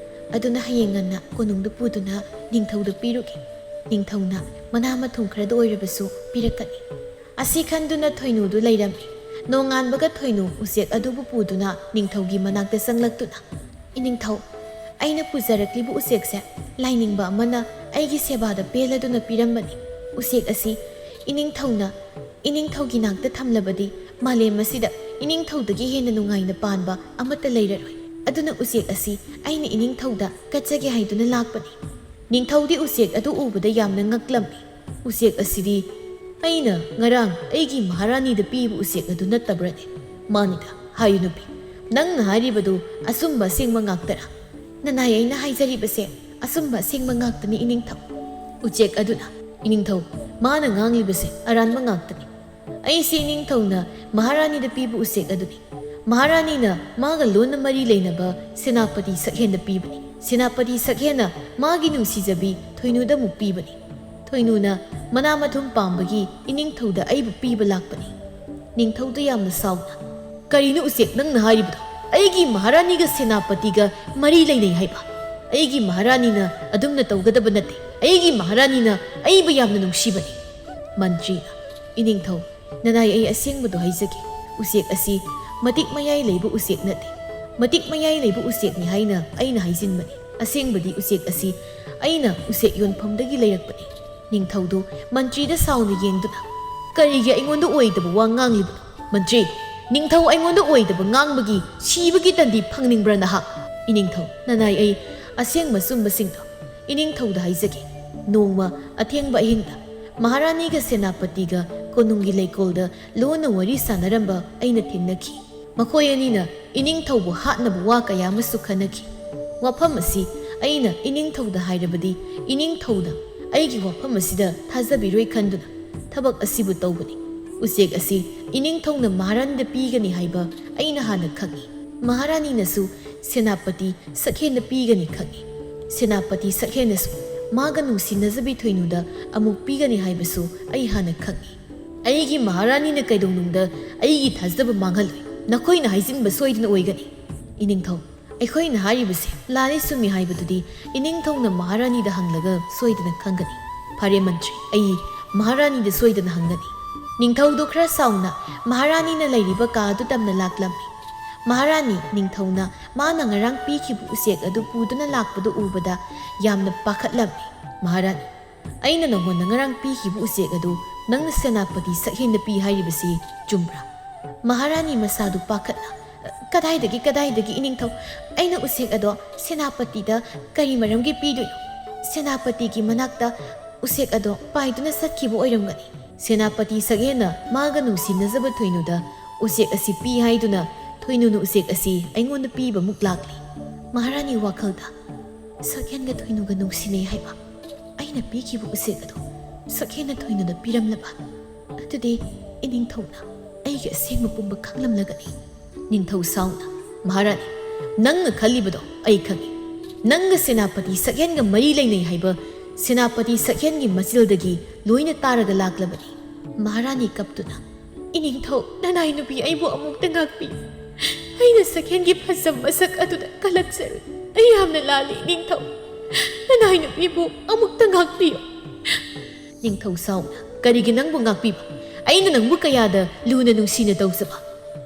ꯑꯗꯨꯅ ꯍꯌꯦꯡ ꯉꯟꯅ ꯀꯣꯅꯨꯡꯗ ꯄꯨꯗꯨꯅ ꯅꯤꯡꯊꯧꯗ ꯄꯤꯔꯨꯒꯦ꯫ ꯅꯤꯡꯊꯧꯅ ꯃꯅꯥ ꯃꯊꯨꯝ ꯈꯔꯗ ꯑꯣꯏꯔꯕꯁꯨ ꯄꯤꯔꯛꯀꯅꯤ"꯫ ꯑꯁꯤ ꯈꯟꯗꯨꯅ ꯊꯣꯏꯅꯨꯗꯨ ꯂꯩꯔꯝꯃꯤ꯫ ꯅꯣꯡꯉꯥꯟꯕꯒ ꯊꯣꯏꯅꯨ ꯎꯆꯦꯛ ꯑꯗꯨꯕꯨ ꯄꯨꯗꯨꯅ ꯅꯤꯡꯊꯧꯒꯤ ꯃꯅꯥꯛꯇ ꯆꯪꯂꯛꯇꯨꯅ, "ꯏꯅꯤꯡꯊꯧ, ꯑꯩꯅ ꯄꯨꯖꯔꯛꯂꯤꯕ ꯎꯆꯦꯛꯁꯦ ꯂꯥꯏꯅꯤꯡꯕ ꯑꯃꯅ ꯑꯩꯒꯤ ꯁꯦꯕꯥꯗ ꯄꯦꯜꯂꯗꯨꯅ ꯄꯤꯔꯝꯕꯅꯤ꯫ ꯎꯆꯦꯛ ꯑꯁꯤ ꯏꯅꯤꯡꯊꯧꯅ ꯏꯅꯤꯡꯊꯧꯒꯤ ꯅꯥꯛꯇ ꯊꯝꯂꯕꯗꯤ ꯃꯥꯂꯦꯝ ꯑꯁꯤꯗ ꯏꯅꯤꯡꯊꯧꯗꯒꯤ ꯍꯦꯟꯅ ꯅꯨꯡꯉꯥꯏꯅ ꯄꯥꯟꯕ ꯑꯃꯠꯇ ꯂꯩꯔꯔꯣꯏ꯫ ꯑꯗꯨꯅ ꯎꯆꯦꯛ ꯑꯁꯤ ꯑꯩꯅ ꯏꯅꯤꯡꯊꯧꯗ ꯀꯠꯆꯒꯦ ꯍꯥꯏꯗꯨꯅ ꯂꯥꯛꯄꯅꯤ"꯫ ꯅꯤꯡꯊꯧꯗꯤ ꯎꯆꯦꯛ ꯑꯗꯨ ꯎꯕꯗ ꯌꯥꯝꯅ ꯉꯛꯂꯝꯃꯤ꯫ "ꯎꯆꯦꯛ ꯑꯁꯤꯗꯤ ꯑꯩꯅ ꯉꯔꯥꯡ ꯑꯩꯒꯤ ꯃꯍꯥꯔꯥꯅꯤꯗ ꯄꯤꯕ ꯎꯆꯦꯛ ꯑꯗꯨ ꯅꯠꯇꯕ꯭ꯔꯅꯦ? ꯃꯥꯅꯤꯗ, ꯍꯥꯏꯌꯨ ꯅꯨꯄꯤ, ꯅꯪꯅ ꯍꯥꯏꯔꯤꯕꯗꯨ ꯑꯆꯨꯝꯕ ꯑꯁꯦꯡꯕ ꯉꯥꯛꯇꯔꯥ?" "ꯅꯅꯥꯏ, ꯑꯩꯅ ꯍꯥꯏꯖꯔꯤꯕꯁꯦ ꯑꯆꯨꯝꯕ ꯑꯁꯦꯡꯕ ꯉꯥꯛꯇꯅꯤ ꯏꯅꯤꯡꯊꯧ"꯫ ꯎꯆꯦꯛ ꯑꯗꯨꯅ, "ꯏꯅꯤꯡꯊꯧ, ꯃꯥꯅ ꯉꯥꯡꯂꯤꯕꯁꯦ ꯑꯔꯥꯟꯕ ꯉꯥꯛꯇꯅꯤ꯫ ꯑꯩꯁꯤ ꯏꯅꯤꯡꯊꯧꯅ ꯃꯍꯥꯔꯥꯅꯤꯗ ꯄꯤꯕ ꯎꯆꯦꯛ ꯑꯗꯨꯅꯤ꯫ ꯃꯍꯥꯔꯥꯅꯤꯅ ꯃꯥꯒ ꯂꯣꯟꯅ ꯃꯔꯤ ꯂꯩꯅꯕ ꯁꯦꯅꯥꯄꯇꯤ ꯁꯛꯍꯦꯟꯗ ꯄꯤꯕꯅꯤ꯫ ꯁꯦꯅꯥꯄꯇꯤ ꯁꯛꯍꯦꯟꯅ ꯃꯥꯒꯤ ꯅꯨꯡꯁꯤꯖꯕꯤ ꯊꯣꯏꯅꯨꯗ ꯑꯃꯨꯛ ꯄꯤꯕꯅꯤ꯫ ꯊꯣꯏꯅꯨꯅ ꯃꯅꯥ ꯃꯊꯨꯝ ꯄꯥꯝꯕꯒꯤ ꯏꯅꯤꯡꯊꯧꯗ ꯑꯩꯕꯨ ꯄꯤꯕ ꯂꯥꯛꯄꯅꯤ"꯫ ꯅꯤꯡꯊꯧꯗꯨ ꯌꯥꯝꯅ ꯁꯥꯎꯅ, "ꯀꯔꯤꯅꯣ ꯎꯆꯦꯛ ꯅꯪꯅ ꯍꯥꯏꯔꯤꯕꯗꯣ? ꯑꯩꯒꯤ ꯃꯍꯥꯔꯥꯅꯤꯒ ꯁꯦꯅꯥꯄꯇꯤꯒ ꯃꯔꯤ ꯂꯩꯅꯩ ꯍꯥꯏꯕ? ꯑꯩꯒꯤ ꯃꯍꯥꯔꯥꯅꯤꯅ ꯑꯗꯨꯝꯅ ꯇꯧꯒꯗꯕ ꯅꯠꯇꯦ꯫ ꯑꯩꯒꯤ ꯃꯍꯥꯔꯥꯅꯤꯅ ꯑꯩꯕꯨ ꯌꯥꯝꯅ ꯅꯨꯡꯁꯤꯕꯅꯤ"꯫ ꯃꯟꯇ꯭ꯔꯤꯅ, "ꯏꯅꯤꯡꯊꯧ, ꯅꯅꯥꯏ, ꯑꯩ ꯑꯁꯦꯡꯕꯗꯨ ꯍꯥꯏꯖꯒꯦ꯫ ꯎꯆꯦꯛ ꯑꯁꯤ ꯃꯇꯤꯛ ꯃꯌꯥꯏ ꯂꯩꯕ ꯎꯆꯦꯛ ꯅꯠꯇꯦ꯫ ꯃꯇꯤꯛ ꯃꯌꯥꯏ ꯂꯩꯕ ꯎꯆꯦꯛꯅꯤ ꯍꯥꯏꯅ ꯑꯩꯅ ꯍꯥꯏꯖꯤꯟꯕꯅꯤ꯫ ꯑꯁꯦꯡꯕꯗꯤ ꯎꯆꯦꯛ ꯑꯁꯤ ꯑꯩꯅ ꯎꯆꯦꯛ ꯌꯣꯟꯐꯝꯗꯒꯤ ꯂꯩꯔꯛꯄꯅꯤ꯫ ꯅꯤꯡꯊꯧꯗꯨ ꯃꯟꯇ꯭ꯔꯤꯗ ꯁꯥꯎꯅ ꯌꯦꯡꯗꯨꯅ, "ꯀꯔꯤꯒꯤ ꯑꯩꯉꯣꯟꯗ ꯑꯣꯏꯗꯕ ꯋꯥ ꯉꯥꯡꯂꯤꯕꯅꯣ? ꯃꯟꯇ꯭ꯔꯤ, ꯅꯤꯡꯊꯧ ꯑꯩꯉꯣꯟꯗ ꯑꯣꯏꯗꯕ ꯉꯥꯡꯕꯒꯤ ꯁꯤꯕꯒꯤ ꯇꯟꯗꯤ ꯐꯪꯅꯤꯡꯕ꯭ꯔꯥ ꯅꯍꯥꯛ?" "ꯏꯅꯤꯡꯊꯧ, ꯅꯅꯥꯏ ꯑꯩ ꯑꯁꯦꯡꯕ ꯑꯆꯨꯝꯕꯁꯤꯡꯗꯣ ꯏꯅꯤꯡꯊꯧꯗ ꯍꯥꯏꯖꯒꯦ꯫ ꯅꯣꯡꯃ ꯑꯊꯦꯡꯕ ꯑꯍꯤꯡꯗ ꯃꯍꯥꯔꯥꯅꯤꯒ ꯁꯦꯅꯥꯄꯇꯤꯒ ꯀꯣꯅꯨꯡꯒꯤ ꯂꯩꯀꯣꯜꯗ ꯂꯣꯟꯅ ꯋꯥꯔꯤ ꯁꯥꯟꯅꯔꯝꯕ ꯑꯩꯅ ꯊꯦꯡꯅꯈꯤ꯫ ꯃꯈꯣꯏ ꯑꯅꯤꯅ ꯏꯅꯤꯡꯊꯧꯕꯨ ꯍꯥꯠꯅꯕ ꯋꯥ ꯀꯌꯥ ꯑꯃꯁꯨ ꯈꯟꯅꯈꯤ꯫ ꯋꯥꯐꯝ ꯑꯁꯤ ꯑꯩꯅ ꯏꯅꯤꯡꯊꯧꯗ ꯍꯥꯏꯔꯕꯗꯤ ꯏꯅꯤꯡꯊꯧꯅ ꯑꯩꯒꯤ ꯋꯥꯐꯝ ꯑꯁꯤꯗ ꯊꯥꯖꯕꯤꯔꯣꯏ ꯈꯟꯗꯨꯅ ꯊꯕꯛ ꯑꯁꯤꯕꯨ ꯇꯧꯕꯅꯤ꯫ ꯎꯆꯦꯛ ꯑꯁꯤ ꯏꯅꯤꯡꯊꯧꯅ ꯃꯍꯥꯔꯥꯅꯤꯗ ꯄꯤꯒꯅꯤ ꯍꯥꯏꯕ ꯑꯩꯅ ꯍꯥꯟꯅ ꯈꯪꯏ꯫ ꯃꯍꯥꯔꯥꯅꯤꯅꯁꯨ ꯁꯦꯅꯥꯄꯇꯤ ꯁꯛꯍꯦꯟꯗ ꯄꯤꯒꯅꯤ ꯈꯪꯏ꯫ ꯁꯦꯅꯥꯄꯇꯤ ꯁꯛꯍꯦꯟꯅꯁꯨ ꯃꯥꯒ ꯅꯨꯡꯁꯤꯅꯖꯕꯤ ꯊꯣꯏꯅꯨꯗ ꯑꯃꯨꯛ ꯄꯤꯒꯅꯤ ꯍꯥꯏꯕꯁꯨ ꯑꯩ ꯍꯥꯟꯅ ꯈꯪꯏ꯫ ꯑꯩꯒꯤ ꯃꯍꯥꯔꯥꯅꯤꯅ ꯀꯩꯗꯧꯅꯨꯡꯗ ꯑꯩꯒꯤ ꯊꯥꯖꯕ ꯃꯥꯡꯍꯜꯂꯣꯏ꯫ ꯅꯈꯣꯏꯅ ꯍꯥꯏꯖꯤꯟꯕ ꯁꯣꯏꯗꯅ ꯑꯣꯏꯒꯅꯤ꯫ ꯏꯅꯤꯡꯊꯧ, ꯑꯩꯈꯣꯏꯅ ꯍꯥꯏꯔꯤꯕꯁꯦ ꯂꯥꯜꯂꯤ ꯆꯨꯝꯃꯤ ꯍꯥꯏꯕꯗꯨꯗꯤ ꯏꯅꯤꯡꯊꯧꯅ ꯃꯍꯥꯔꯥꯅꯤꯗ ꯍꯪꯂꯒ ꯁꯣꯏꯗꯅ ꯈꯪꯒꯅꯤ꯫ ꯐꯔꯦ ꯃꯟꯇ꯭ꯔꯤ, ꯑꯩ ꯃꯍꯥꯔꯥꯅꯤꯗ ꯁꯣꯏꯗꯅ ꯍꯪꯒꯅꯤ꯫ ꯅꯤꯡꯊꯧꯗꯨ ꯈꯔ ꯁꯥꯎꯅ ꯃꯍꯥꯔꯥꯅꯤꯅ ꯂꯩꯔꯤꯕ ꯀꯥ ꯑꯗꯨ ꯇꯝꯅ ꯂꯥꯛꯂꯝꯃꯤ꯫ ꯃꯍꯥꯔꯥꯅꯤ, ꯅꯤꯡꯊꯧꯅ ꯃꯥꯅ ꯉꯔꯥꯡ ꯄꯤꯈꯤꯕ ꯎꯆꯦꯛ ꯑꯗꯨ ꯄꯨꯗꯨꯅ ꯂꯥꯛꯄꯗꯨ ꯎꯕꯗ ꯌꯥꯝꯅ ꯄꯥꯈꯠꯂꯝꯃꯤ꯫ "ꯃꯍꯥꯔꯥꯅꯤ, ꯑꯩꯅ ꯅꯉꯣꯟꯗ ꯉꯔꯥꯡ ꯄꯤꯈꯤꯕ ꯎꯆꯦꯛ ꯑꯗꯨ ꯅꯪꯅ ꯁꯦꯅꯥꯄꯇꯤ ꯁꯛꯍꯦꯟꯗ ꯄꯤ ꯍꯥꯏꯔꯤꯕꯁꯤ ꯆꯨꯝꯕ꯭ꯔꯥ?" ꯃꯍꯥꯔꯥꯅꯤ ꯃꯁꯥꯗꯨ ꯄꯥꯈꯠꯅ, "ꯀꯗꯥꯏꯗꯒꯤ, ꯀꯗꯥꯏꯗꯒꯤ, ꯏꯅꯤꯡꯊꯧ? ꯑꯩꯅ ꯎꯆꯦꯛ ꯑꯗꯣ ꯁꯦꯅꯥꯄꯇꯤꯗ ꯀꯔꯤ ꯃꯔꯝꯒꯤ ꯄꯤꯗꯣꯏꯅꯣ? ꯁꯦꯅꯥꯄꯇꯤꯒꯤ ꯃꯅꯥꯛꯇ ꯎꯆꯦꯛ ꯑꯗꯣ ꯄꯥꯏꯗꯨꯅ ꯆꯠꯈꯤꯕ ꯑꯣꯏꯔꯝꯒꯅꯤ꯫" ꯁꯦꯅꯥꯄꯇꯤ ꯁꯛꯍꯦꯟꯅ ꯃꯥꯒ ꯅꯨꯡꯁꯤꯅꯖꯕ ꯊꯣꯏꯅꯨꯗ ꯎꯆꯦꯛ ꯑꯁꯤ ꯄꯤ ꯍꯥꯏꯗꯨꯅ ꯊꯣꯏꯅꯨꯅ ꯎꯆꯦꯛ ꯑꯁꯤ ꯑꯩꯉꯣꯟꯗ ꯄꯤꯕꯃꯨꯛ ꯂꯥꯛꯂꯤ꯫ ꯃꯍꯥꯔꯥꯅꯤ ꯋꯥꯈꯜꯗ, "ꯁꯛꯍꯦꯟꯒ ꯊꯣꯏꯅꯨꯒ ꯅꯨꯡꯁꯤꯅꯩ ꯍꯥꯏꯕ ꯑꯩꯅ ꯄꯤꯈꯤꯕ ꯎꯆꯦꯛ ꯑꯗꯨ ꯁꯛꯍꯦꯟꯅ ꯊꯣꯏꯅꯨꯗ ꯄꯤꯔꯝꯂꯕ? ꯑꯗꯨꯗꯤ ꯏꯅꯤꯡꯊꯧꯅ ꯑꯩꯒꯤ ꯑꯁꯦꯡꯕ ꯄꯨꯝꯕ ꯈꯪꯂꯝꯂꯒꯅꯤ꯫" ꯅꯤꯡꯊꯧ ꯁꯥꯎꯅ, "ꯃꯍꯥꯔꯥꯅꯤ, ꯅꯪꯅ ꯈꯜꯂꯤꯕꯗꯣ ꯑꯩ ꯈꯪꯏ꯫ ꯅꯪꯒ ꯁꯦꯅꯥꯄꯇꯤ ꯁꯛꯍꯦꯟꯒ ꯃꯔꯤ ꯂꯩꯅꯩ ꯍꯥꯏꯕ ꯁꯦꯅꯥꯄꯇꯤ ꯁꯛꯍꯦꯟꯒꯤ ꯃꯆꯤꯜꯗꯒꯤ ꯂꯣꯏꯅ ꯇꯥꯔꯒ ꯂꯥꯛꯂꯕꯅꯤ꯫" ꯃꯍꯥꯔꯥꯅꯤ ꯀꯞꯇꯨꯅ, "ꯏꯅꯤꯡꯊꯧ, ꯅꯅꯥꯏ ꯅꯨꯄꯤ ꯑꯩꯕꯨ ꯑꯃꯨꯛꯇ ꯉꯥꯛꯄꯤꯌꯨ꯫ ꯑꯩꯅ ꯁꯛꯍꯦꯟꯒꯤ ꯐꯖꯕ ꯃꯁꯛ ꯑꯗꯨꯗ ꯀꯜꯂꯛꯆꯔꯨꯏ꯫ ꯑꯩ ꯌꯥꯝꯅ ꯂꯥꯜꯂꯤ, ꯏꯅꯤꯡꯊꯧ꯫ ꯅꯅꯥꯏ ꯅꯨꯄꯤꯕꯨ ꯑꯃꯨꯛꯇ ꯉꯥꯛꯄꯤꯌꯨ꯫" ꯅꯤꯡꯊꯧ ꯁꯥꯎꯅ, "ꯀꯔꯤꯒꯤ ꯅꯪꯕꯨ ꯉꯥꯛꯄꯤꯕ? ꯑꯩꯅ ꯅꯪꯕꯨ ꯀꯌꯥꯗ ꯂꯨꯅ ꯅꯨꯡꯁꯤꯅ ꯇꯧꯖꯕ꯫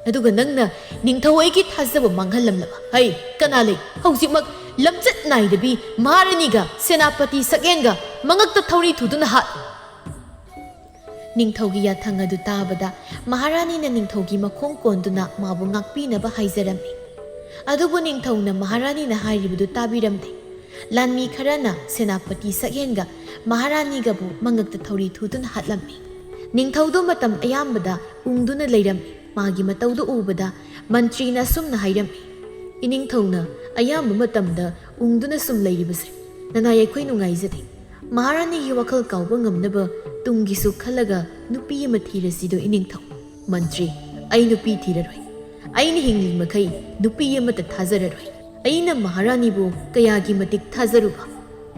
ꯑꯗꯨꯒ ꯅꯪꯅ ꯅꯤꯡꯊꯧ ꯑꯩꯒꯤ ꯊꯥꯖꯕ ꯃꯥꯡꯍꯜꯂꯝꯂꯕ? ꯍꯩ, ꯀꯅꯥ ꯂꯩ? ꯍꯧꯖꯤꯛꯃꯛ ꯂꯝꯆꯠ ꯅꯥꯏꯗꯕꯤ ꯃꯍꯥꯔꯥꯅꯤꯒ ꯁꯦꯅꯥꯄꯇꯤ ꯁꯛꯍꯦꯟꯒ ꯃꯉꯛꯇ ꯊꯧꯔꯤ ꯊꯨꯗꯨꯅ ꯍꯥꯠ꯫ ꯅꯤꯡꯊꯧꯒꯤ ꯌꯥꯊꯪ ꯑꯗꯨ ꯇꯥꯕꯗ ꯃꯍꯥꯔꯥꯅꯤꯅ ꯅꯤꯡꯊꯧꯒꯤ ꯃꯈꯣꯡ ꯀꯣꯟꯗꯨꯅ ꯃꯥꯕꯨ ꯉꯥꯛꯄꯤꯅꯕ ꯍꯥꯏꯖꯔꯝꯃꯤ꯫ ꯑꯗꯨꯕꯨ ꯅꯤꯡꯊꯧꯅ ꯃꯍꯥꯔꯥꯅꯤꯅ ꯍꯥꯏꯔꯤꯕꯗꯨ ꯇꯥꯕꯤꯔꯝꯗꯦ꯫ ꯂꯥꯟꯃꯤ ꯈꯔꯅ ꯁꯦꯅꯥꯄꯇꯤ ꯁꯛꯍꯦꯟꯒ ꯃꯍꯥꯔꯥꯅꯤꯒꯕꯨ ꯃꯉꯛꯇ ꯊꯧꯔꯤ ꯊꯨꯗꯨꯅ ꯍꯥꯠꯂꯝꯃꯤ꯫ ꯅꯤꯡꯊꯧꯗꯨ ꯃꯇꯝ ꯑꯌꯥꯝꯕꯗ ꯎꯪꯗꯨꯅ ꯂꯩꯔꯝꯃꯤ꯫ ꯃꯥꯒꯤ ꯃꯇꯧꯗꯨ ꯎꯕꯗ ꯃꯟꯇ꯭ꯔꯤꯅ ꯑꯁꯨꯝꯅ ꯍꯥꯏꯔꯝꯃꯤ, "ꯏꯅꯤꯡꯊꯧꯅ ꯑꯌꯥꯝꯕ ꯃꯇꯝꯗ ꯎꯪꯗꯨꯅ ꯁꯨꯝ ꯂꯩꯔꯤꯕꯁꯦ ꯅꯅꯥꯏ ꯑꯩꯈꯣꯏ ꯅꯨꯡꯉꯥꯏꯖꯗꯦ꯫ ꯃꯍꯥꯔꯥꯅꯤꯒꯤ ꯋꯥꯈꯜ ꯀꯥꯎꯕ ꯉꯝꯅꯕ ꯇꯨꯡꯒꯤꯁꯨ ꯈꯜꯂꯒ ꯅꯨꯄꯤ ꯑꯃ ꯊꯤꯔꯁꯤꯗꯣ ꯏꯅꯤꯡꯊꯧ꯫" "ꯃꯟꯇ꯭ꯔꯤ, ꯑꯩ ꯅꯨꯄꯤ ꯊꯤꯔꯔꯣꯏ꯫ ꯑꯩꯅ ꯍꯤꯡꯂꯤ ꯃꯈꯩ ꯅꯨꯄꯤ ꯑꯃꯠꯇ ꯊꯥꯖꯔꯔꯣꯏ꯫ ꯑꯩꯅ ꯃꯍꯥꯔꯥꯅꯤꯕꯨ ꯀꯌꯥꯒꯤ ꯃꯇꯤꯛ ꯊꯥꯖꯔꯨꯕ?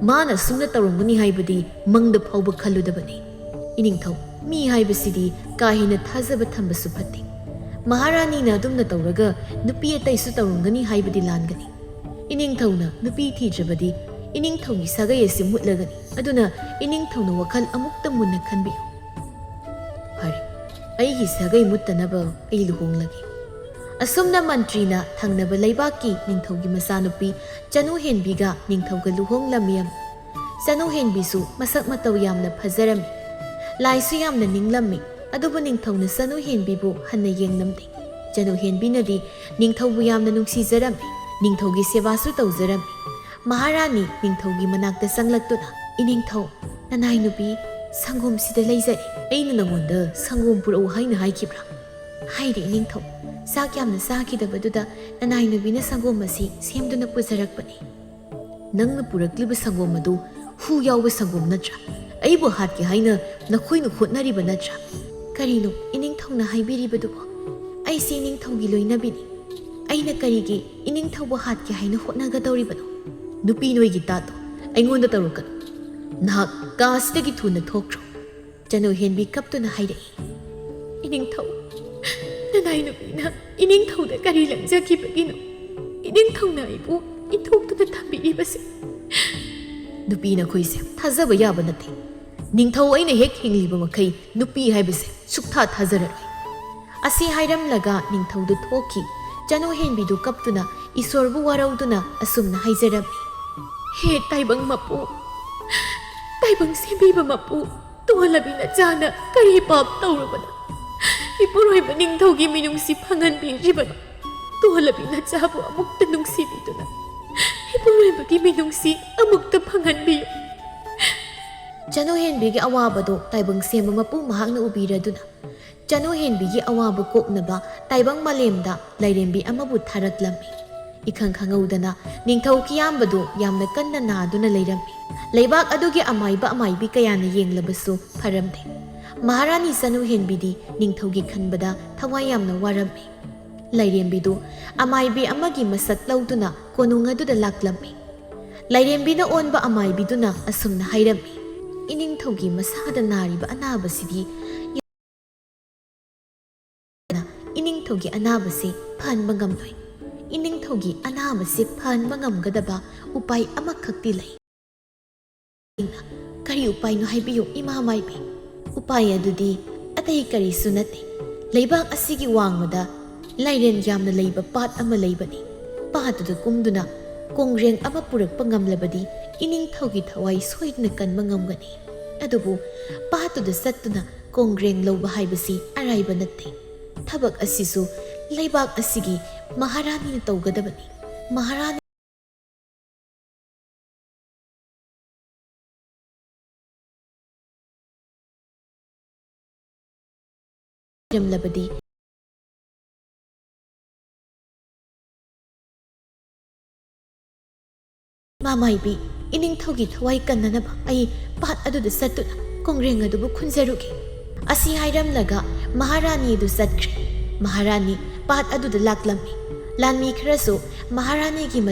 ꯃꯥꯅ ꯑꯁꯨꯝꯅ ꯇꯧꯔꯝꯒꯅꯤ ꯍꯥꯏꯕꯗꯤ ꯃꯪꯗ ꯐꯥꯎꯕ ꯈꯜꯂꯨꯗꯕꯅꯤ꯫ ꯏꯅꯤꯡꯊꯧ, ꯃꯤ ꯍꯥꯏꯕꯁꯤꯗꯤ ꯀꯥ ꯍꯦꯟꯅ ꯊꯥꯖꯕ ꯊꯝꯕꯁꯨ ꯐꯠꯇꯦ꯫ ꯃꯍꯥꯔꯥꯅꯤꯅ ꯑꯗꯨꯝꯅ ꯇꯧꯔꯒ ꯅꯨꯄꯤ ꯑꯇꯩꯁꯨ ꯇꯧꯔꯝꯒꯅꯤ ꯍꯥꯏꯕꯗꯤ ꯂꯥꯟꯒꯅꯤ꯫ ꯏꯅꯤꯡꯊꯧꯅ ꯅꯨꯄꯤ ꯊꯤꯗ꯭ꯔꯕꯗꯤ ꯏꯅꯤꯡꯊꯧꯒꯤ ꯁꯥꯒꯩ ꯑꯁꯤ ꯃꯨꯠꯂꯒꯅꯤ꯫ ꯑꯗꯨꯅ ꯏꯅꯤꯡꯊꯧꯅ ꯋꯥꯈꯜ ꯑꯃꯨꯛꯇ ꯃꯨꯟꯅ ꯈꯟꯕꯤꯌꯨ꯫" "ꯐꯔꯦ, ꯑꯩꯒꯤ ꯁꯥꯒꯩ ꯃꯨꯠꯇꯅꯕ ꯑꯩ ꯂꯨꯍꯣꯡꯂꯒꯦ꯫" ꯑꯁꯨꯝꯅ ꯃꯟꯇ꯭ꯔꯤꯅ ꯊꯪꯅꯕ ꯂꯩꯕꯥꯛꯀꯤ ꯅꯤꯡꯊꯧꯒꯤ ꯃꯆꯥꯅꯨꯄꯤ ꯆꯅꯨ ꯍꯦꯟꯕꯤꯒ ꯅꯤꯡꯊꯧꯒ ꯂꯨꯍꯣꯡꯂꯝꯃꯤ꯫ ꯆꯅꯨ ꯍꯦꯟꯕꯤꯁꯨ ꯃꯁꯛ ꯃꯇꯧ ꯌꯥꯝꯅ ꯐꯖꯔꯝꯃꯤ꯫ ꯂꯥꯏꯁꯨ ꯌꯥꯝꯅ ꯅꯤꯡꯂꯝꯃꯤ꯫ ꯑꯗꯨꯕꯨ ꯅꯤꯡꯊꯧꯅ ꯆꯅꯨ ꯍꯦꯟꯕꯤꯕꯨ ꯍꯟꯅ ꯌꯦꯡꯂꯝꯗꯦ꯫ ꯆꯅꯨ ꯍꯦꯟꯕꯤꯅꯗꯤ ꯅꯤꯡꯊꯧꯕꯨ ꯌꯥꯝꯅ ꯅꯨꯡꯁꯤꯖꯔꯝꯃꯤ꯫ ꯅꯤꯡꯊꯧꯒꯤ ꯁꯦꯕꯥꯁꯨ ꯇꯧꯖꯔꯝꯃꯤ꯫ ꯃꯍꯥꯔꯥꯅꯤ ꯅꯤꯡꯊꯧꯒꯤ ꯃꯅꯥꯛꯇ ꯆꯪꯂꯛꯇꯨꯅ, "ꯏꯅꯤꯡꯊꯧ, ꯅꯅꯥꯏ ꯅꯨꯄꯤ ꯁꯪꯒꯣꯝꯁꯤꯗ ꯂꯩꯖꯔꯦ꯫ ꯑꯩꯅ ꯅꯉꯣꯟꯗ ꯁꯪꯒꯣꯝ ꯄꯨꯔꯛꯎ ꯍꯥꯏꯅ ꯍꯥꯏꯈꯤꯕ꯭ꯔꯥ?" "ꯍꯥꯏꯔꯦ ꯏꯅꯤꯡꯊꯧ, ꯆꯥꯛ ꯌꯥꯝꯅ ꯆꯥꯈꯤꯗꯕꯗꯨꯗ ꯅꯅꯥꯏ ꯅꯨꯄꯤꯅ ꯁꯪꯒꯣꯝ ꯑꯁꯤ ꯁꯦꯝꯗꯨꯅ ꯄꯨꯖꯔꯛꯄꯅꯤ꯫" "ꯅꯪꯅ ꯄꯨꯔꯛꯂꯤꯕ ꯁꯪꯒꯣꯝ ꯑꯗꯨ ꯍꯨ ꯌꯥꯎꯕ ꯁꯪꯒꯣꯝ ꯅꯠꯇ꯭ꯔꯥ? ꯑꯩꯕꯨ ꯍꯥꯠꯀꯦ ꯍꯥꯏꯅ ꯅꯈꯣꯏꯅ ꯍꯣꯠꯅꯔꯤꯕ ꯅꯠꯇ꯭ꯔꯥ?" "ꯀꯔꯤꯅꯣ ꯏꯅꯤꯡꯊꯧꯅ ꯍꯥꯏꯕꯤꯔꯤꯕꯗꯨꯕꯣ? ꯑꯩꯁꯤ ꯏꯅꯤꯡꯊꯧꯒꯤ ꯂꯣꯏꯅꯕꯤꯅꯤ꯫ ꯑꯩꯅ ꯀꯔꯤꯒꯤ ꯏꯅꯤꯡꯊꯧꯕꯨ ꯍꯥꯠꯀꯦ ꯍꯥꯏꯅ ꯍꯣꯠꯅꯒꯗꯧꯔꯤꯕꯅꯣ?" "ꯅꯨꯄꯤ ꯅꯣꯏꯒꯤ ꯇꯥꯠꯇꯣ ꯑꯩꯉꯣꯟꯗ ꯇꯧꯔꯛꯀꯅꯨ꯫ ꯅꯍꯥꯛ ꯀꯥ ꯑꯁꯤꯗꯒꯤ ꯊꯨꯅ ꯊꯣꯛꯈ꯭ꯔꯣ꯫" ꯆꯅꯨ ꯍꯦꯟꯕꯤ ꯀꯞꯇꯨꯅ ꯍꯥꯏꯔꯛꯏ, "ꯏꯅꯤꯡꯊꯧ, ꯅꯅꯥꯏ ꯅꯨꯄꯤꯅ ꯏꯅꯤꯡꯊꯧꯗ ꯀꯔꯤ ꯂꯪꯖꯈꯤꯕꯒꯤꯅꯣ ꯏꯅꯤꯡꯊꯧꯅ ꯑꯩꯕꯨ ꯏꯟꯊꯣꯛꯇꯨꯅ ꯊꯝꯕꯤꯔꯤꯕꯁꯦ?" "ꯅꯨꯄꯤ ꯅꯈꯣꯏꯁꯦ ꯊꯥꯖꯕ ꯌꯥꯕ ꯅꯠꯇꯦ꯫ ꯅꯤꯡꯊꯧ ꯑꯩꯅ ꯍꯦꯛ ꯍꯤꯡꯂꯤꯕ ꯃꯈꯩ ꯅꯨꯄꯤ ꯍꯥꯏꯕꯁꯦ ꯁꯨꯛꯊꯥ ꯊꯥꯖꯔꯔꯣꯏ꯫ ꯑꯁꯤ ꯍꯥꯏꯔꯝꯂꯒ ꯅꯤꯡꯊꯧꯗꯨ ꯊꯣꯛꯈꯤ꯫ ꯆꯅꯨ ꯍꯦꯟꯕꯤꯗꯨ ꯀꯞꯇꯨꯅ ꯏꯁꯣꯔꯕꯨ ꯋꯥꯔꯧꯗꯨꯅ ꯑꯁꯨꯝꯅ ꯍꯥꯏꯖꯔꯝꯃꯤ, "ꯍꯦ ꯇꯥꯏꯕꯪ ꯃꯄꯨ, ꯇꯥꯏꯕꯪ ꯁꯦꯝꯕꯤꯕ ꯃꯄꯨ, ꯇꯣꯜꯂꯕꯤ ꯅꯆꯥꯅ ꯀꯔꯤ ꯄꯥꯞ ꯇꯧꯔꯨꯕꯅꯣ? ꯏꯄꯨꯔꯣꯏꯕ ꯅꯤꯡꯊꯧꯒꯤ ꯃꯤꯅꯨꯡꯁꯤ ꯐꯪꯍꯟꯕꯤꯔꯤꯕꯅꯣ? ꯇꯣꯜꯂꯕꯤ ꯅꯆꯥꯕꯨ ꯑꯃꯨꯛꯇ ꯅꯨꯡꯁꯤꯕꯤꯗꯨꯅ ꯏꯄꯨꯔꯣꯏꯕꯒꯤ ꯃꯤꯅꯨꯡꯁꯤ ꯑꯃꯨꯛꯇ ꯐꯪꯍꯟꯕꯤꯌꯨ꯫" ꯆꯅꯨ ꯍꯦꯟꯕꯤꯒꯤ ꯑꯋꯥꯕꯗꯨ ꯇꯥꯏꯕꯪ ꯁꯦꯝꯕ ꯃꯄꯨ ꯃꯍꯥꯛꯅ ꯎꯕꯤꯔꯗꯨꯅ ꯆꯅꯨ ꯍꯦꯟꯕꯤꯒꯤ ꯑꯋꯥꯕ ꯀꯣꯛꯅꯕ ꯇꯥꯏꯕꯪ ꯃꯥꯂꯦꯝꯗ ꯂꯥꯏꯔꯦꯝꯕꯤ ꯑꯃꯕꯨ ꯊꯥꯔꯛꯂꯝꯃꯤ꯫ ꯏꯈꯪ ꯈꯪꯍꯧꯗꯅ ꯅꯤꯡꯊꯧ ꯀꯤꯌꯥꯝꯕꯗꯨ ꯌꯥꯝꯅ ꯀꯟꯅ ꯅꯥꯗꯨꯅ ꯂꯩꯔꯝꯃꯤ꯫ ꯂꯩꯕꯥꯛ ꯑꯗꯨꯒꯤ ꯑꯃꯥꯏꯕ ꯑꯃꯥꯏꯕꯤ ꯀꯌꯥꯅ ꯌꯦꯡꯂꯕꯁꯨ ꯐꯔꯝꯗꯦ꯫ ꯃꯍꯥꯔꯥꯅꯤ ꯆꯅꯨ ꯍꯦꯟꯕꯤꯗꯤ ꯅꯤꯡꯊꯧꯒꯤ ꯈꯟꯕꯗ ꯊꯋꯥꯏ ꯌꯥꯝꯅ ꯋꯥꯔꯝꯃꯤ꯫ ꯂꯥꯏꯔꯦꯝꯕꯤꯗꯨ ꯑꯃꯥꯏꯕꯤ ꯑꯃꯒꯤ ꯃꯁꯛ ꯂꯧꯗꯨꯅ ꯀꯣꯅꯨꯡ ꯑꯗꯨꯗ ꯂꯥꯛꯂꯝꯃꯤ꯫ ꯂꯥꯏꯔꯦꯝꯕꯤꯅ ꯑꯣꯟꯕ ꯑꯃꯥꯏꯕꯤꯗꯨꯅ ꯑꯁꯨꯝꯅ ꯍꯥꯏꯔꯝꯃꯤ, "ꯏꯅꯤꯡꯊꯧꯒꯤ ꯃꯁꯥꯗ ꯅꯥꯔꯤꯕ ꯑꯅꯥꯕꯁꯤꯗꯤ ꯏꯅꯤꯡꯊꯧꯒꯤ ꯑꯅꯥꯕꯁꯤ ꯐꯍꯟꯕ ꯉꯝꯂꯣꯏ꯫ ꯏꯅꯤꯡꯊꯧꯒꯤ ꯑꯅꯥꯕꯁꯤ ꯐꯍꯟꯕ ꯉꯝꯒꯗꯕ ꯎꯄꯥꯏ ꯑꯃꯈꯛꯇꯤ ꯂꯩ꯫" "ꯀꯔꯤ ꯎꯄꯥꯏꯅꯣ ꯍꯥꯏꯕꯤꯌꯨ, ꯏꯃꯥ ꯃꯥꯏꯕꯤ?" "ꯎꯄꯥꯏ ꯑꯗꯨꯗꯤ ꯑꯇꯩ ꯀꯔꯤꯁꯨ ꯅꯠꯇꯦ꯫ ꯂꯩꯕꯥꯛ ꯑꯁꯤꯒꯤ ꯋꯥꯡꯃꯗ ꯂꯥꯏꯔꯦꯟ ꯌꯥꯝꯅ ꯂꯩꯕ ꯄꯥꯠ ꯑꯃ ꯂꯩꯕꯅꯤ꯫ ꯄꯥꯠ ꯑꯗꯨꯗ ꯀꯨꯝꯗꯨꯅ ꯀꯣꯡꯒ꯭ꯔꯦꯡ ꯑꯃ ꯄꯨꯔꯛꯄ ꯉꯝꯂꯕꯗꯤ ꯏꯅꯤꯡꯊꯧꯒꯤ ꯊꯋꯥꯏ ꯁꯣꯏꯗꯅ ꯀꯟꯕ ꯉꯝꯒꯅꯤ꯫ ꯑꯗꯨꯕꯨ ꯄꯥꯠꯇꯨꯗ ꯆꯠꯇꯨꯅ ꯀꯣꯡꯒ꯭ꯔꯦꯡ ꯂꯧꯕ ꯍꯥꯏꯕꯁꯤ ꯑꯔꯥꯏꯕ ꯅꯠꯇꯦ꯫ ꯊꯕꯛ ꯑꯁꯤꯁꯨ ꯂꯩꯕꯥꯛ ꯑꯁꯤꯒꯤ ꯃꯍꯥꯔꯥꯅꯤꯅ ꯇꯧꯒꯗꯕꯅꯤ꯫" ꯃꯍꯥꯔꯥꯅꯤ ꯂꯩꯔꯝꯂꯕꯗꯤ, "ꯃꯃꯥꯏꯕꯤ, ꯏꯅꯤꯡꯊꯧꯒꯤ ꯊꯋꯥꯏ ꯀꯟꯅꯅꯕ ꯑꯩ ꯄꯥꯠ ꯑꯗꯨꯗ ꯆꯠꯇꯨꯅ ꯀꯣꯡꯒ꯭ꯔꯦꯡ ꯑꯗꯨꯕꯨ ꯈꯨꯟꯖꯔꯨꯒꯦ꯫" ꯑꯁꯤ ꯍꯥꯏꯔꯝꯂꯒ ꯃꯍꯥꯔꯥꯅꯤ ꯑꯗꯨ ꯆꯠꯈ꯭ꯔꯦ꯫ ꯃꯍꯥꯔꯥꯅꯤ ꯄꯥꯠ ꯑꯗꯨꯗ ꯂꯥꯛꯂꯝꯃꯤ꯫ ꯂꯥꯟꯃꯤ ꯈꯔꯁꯨ ꯃꯍꯥꯔꯥꯅꯤꯒꯤ ꯃꯇꯨꯡ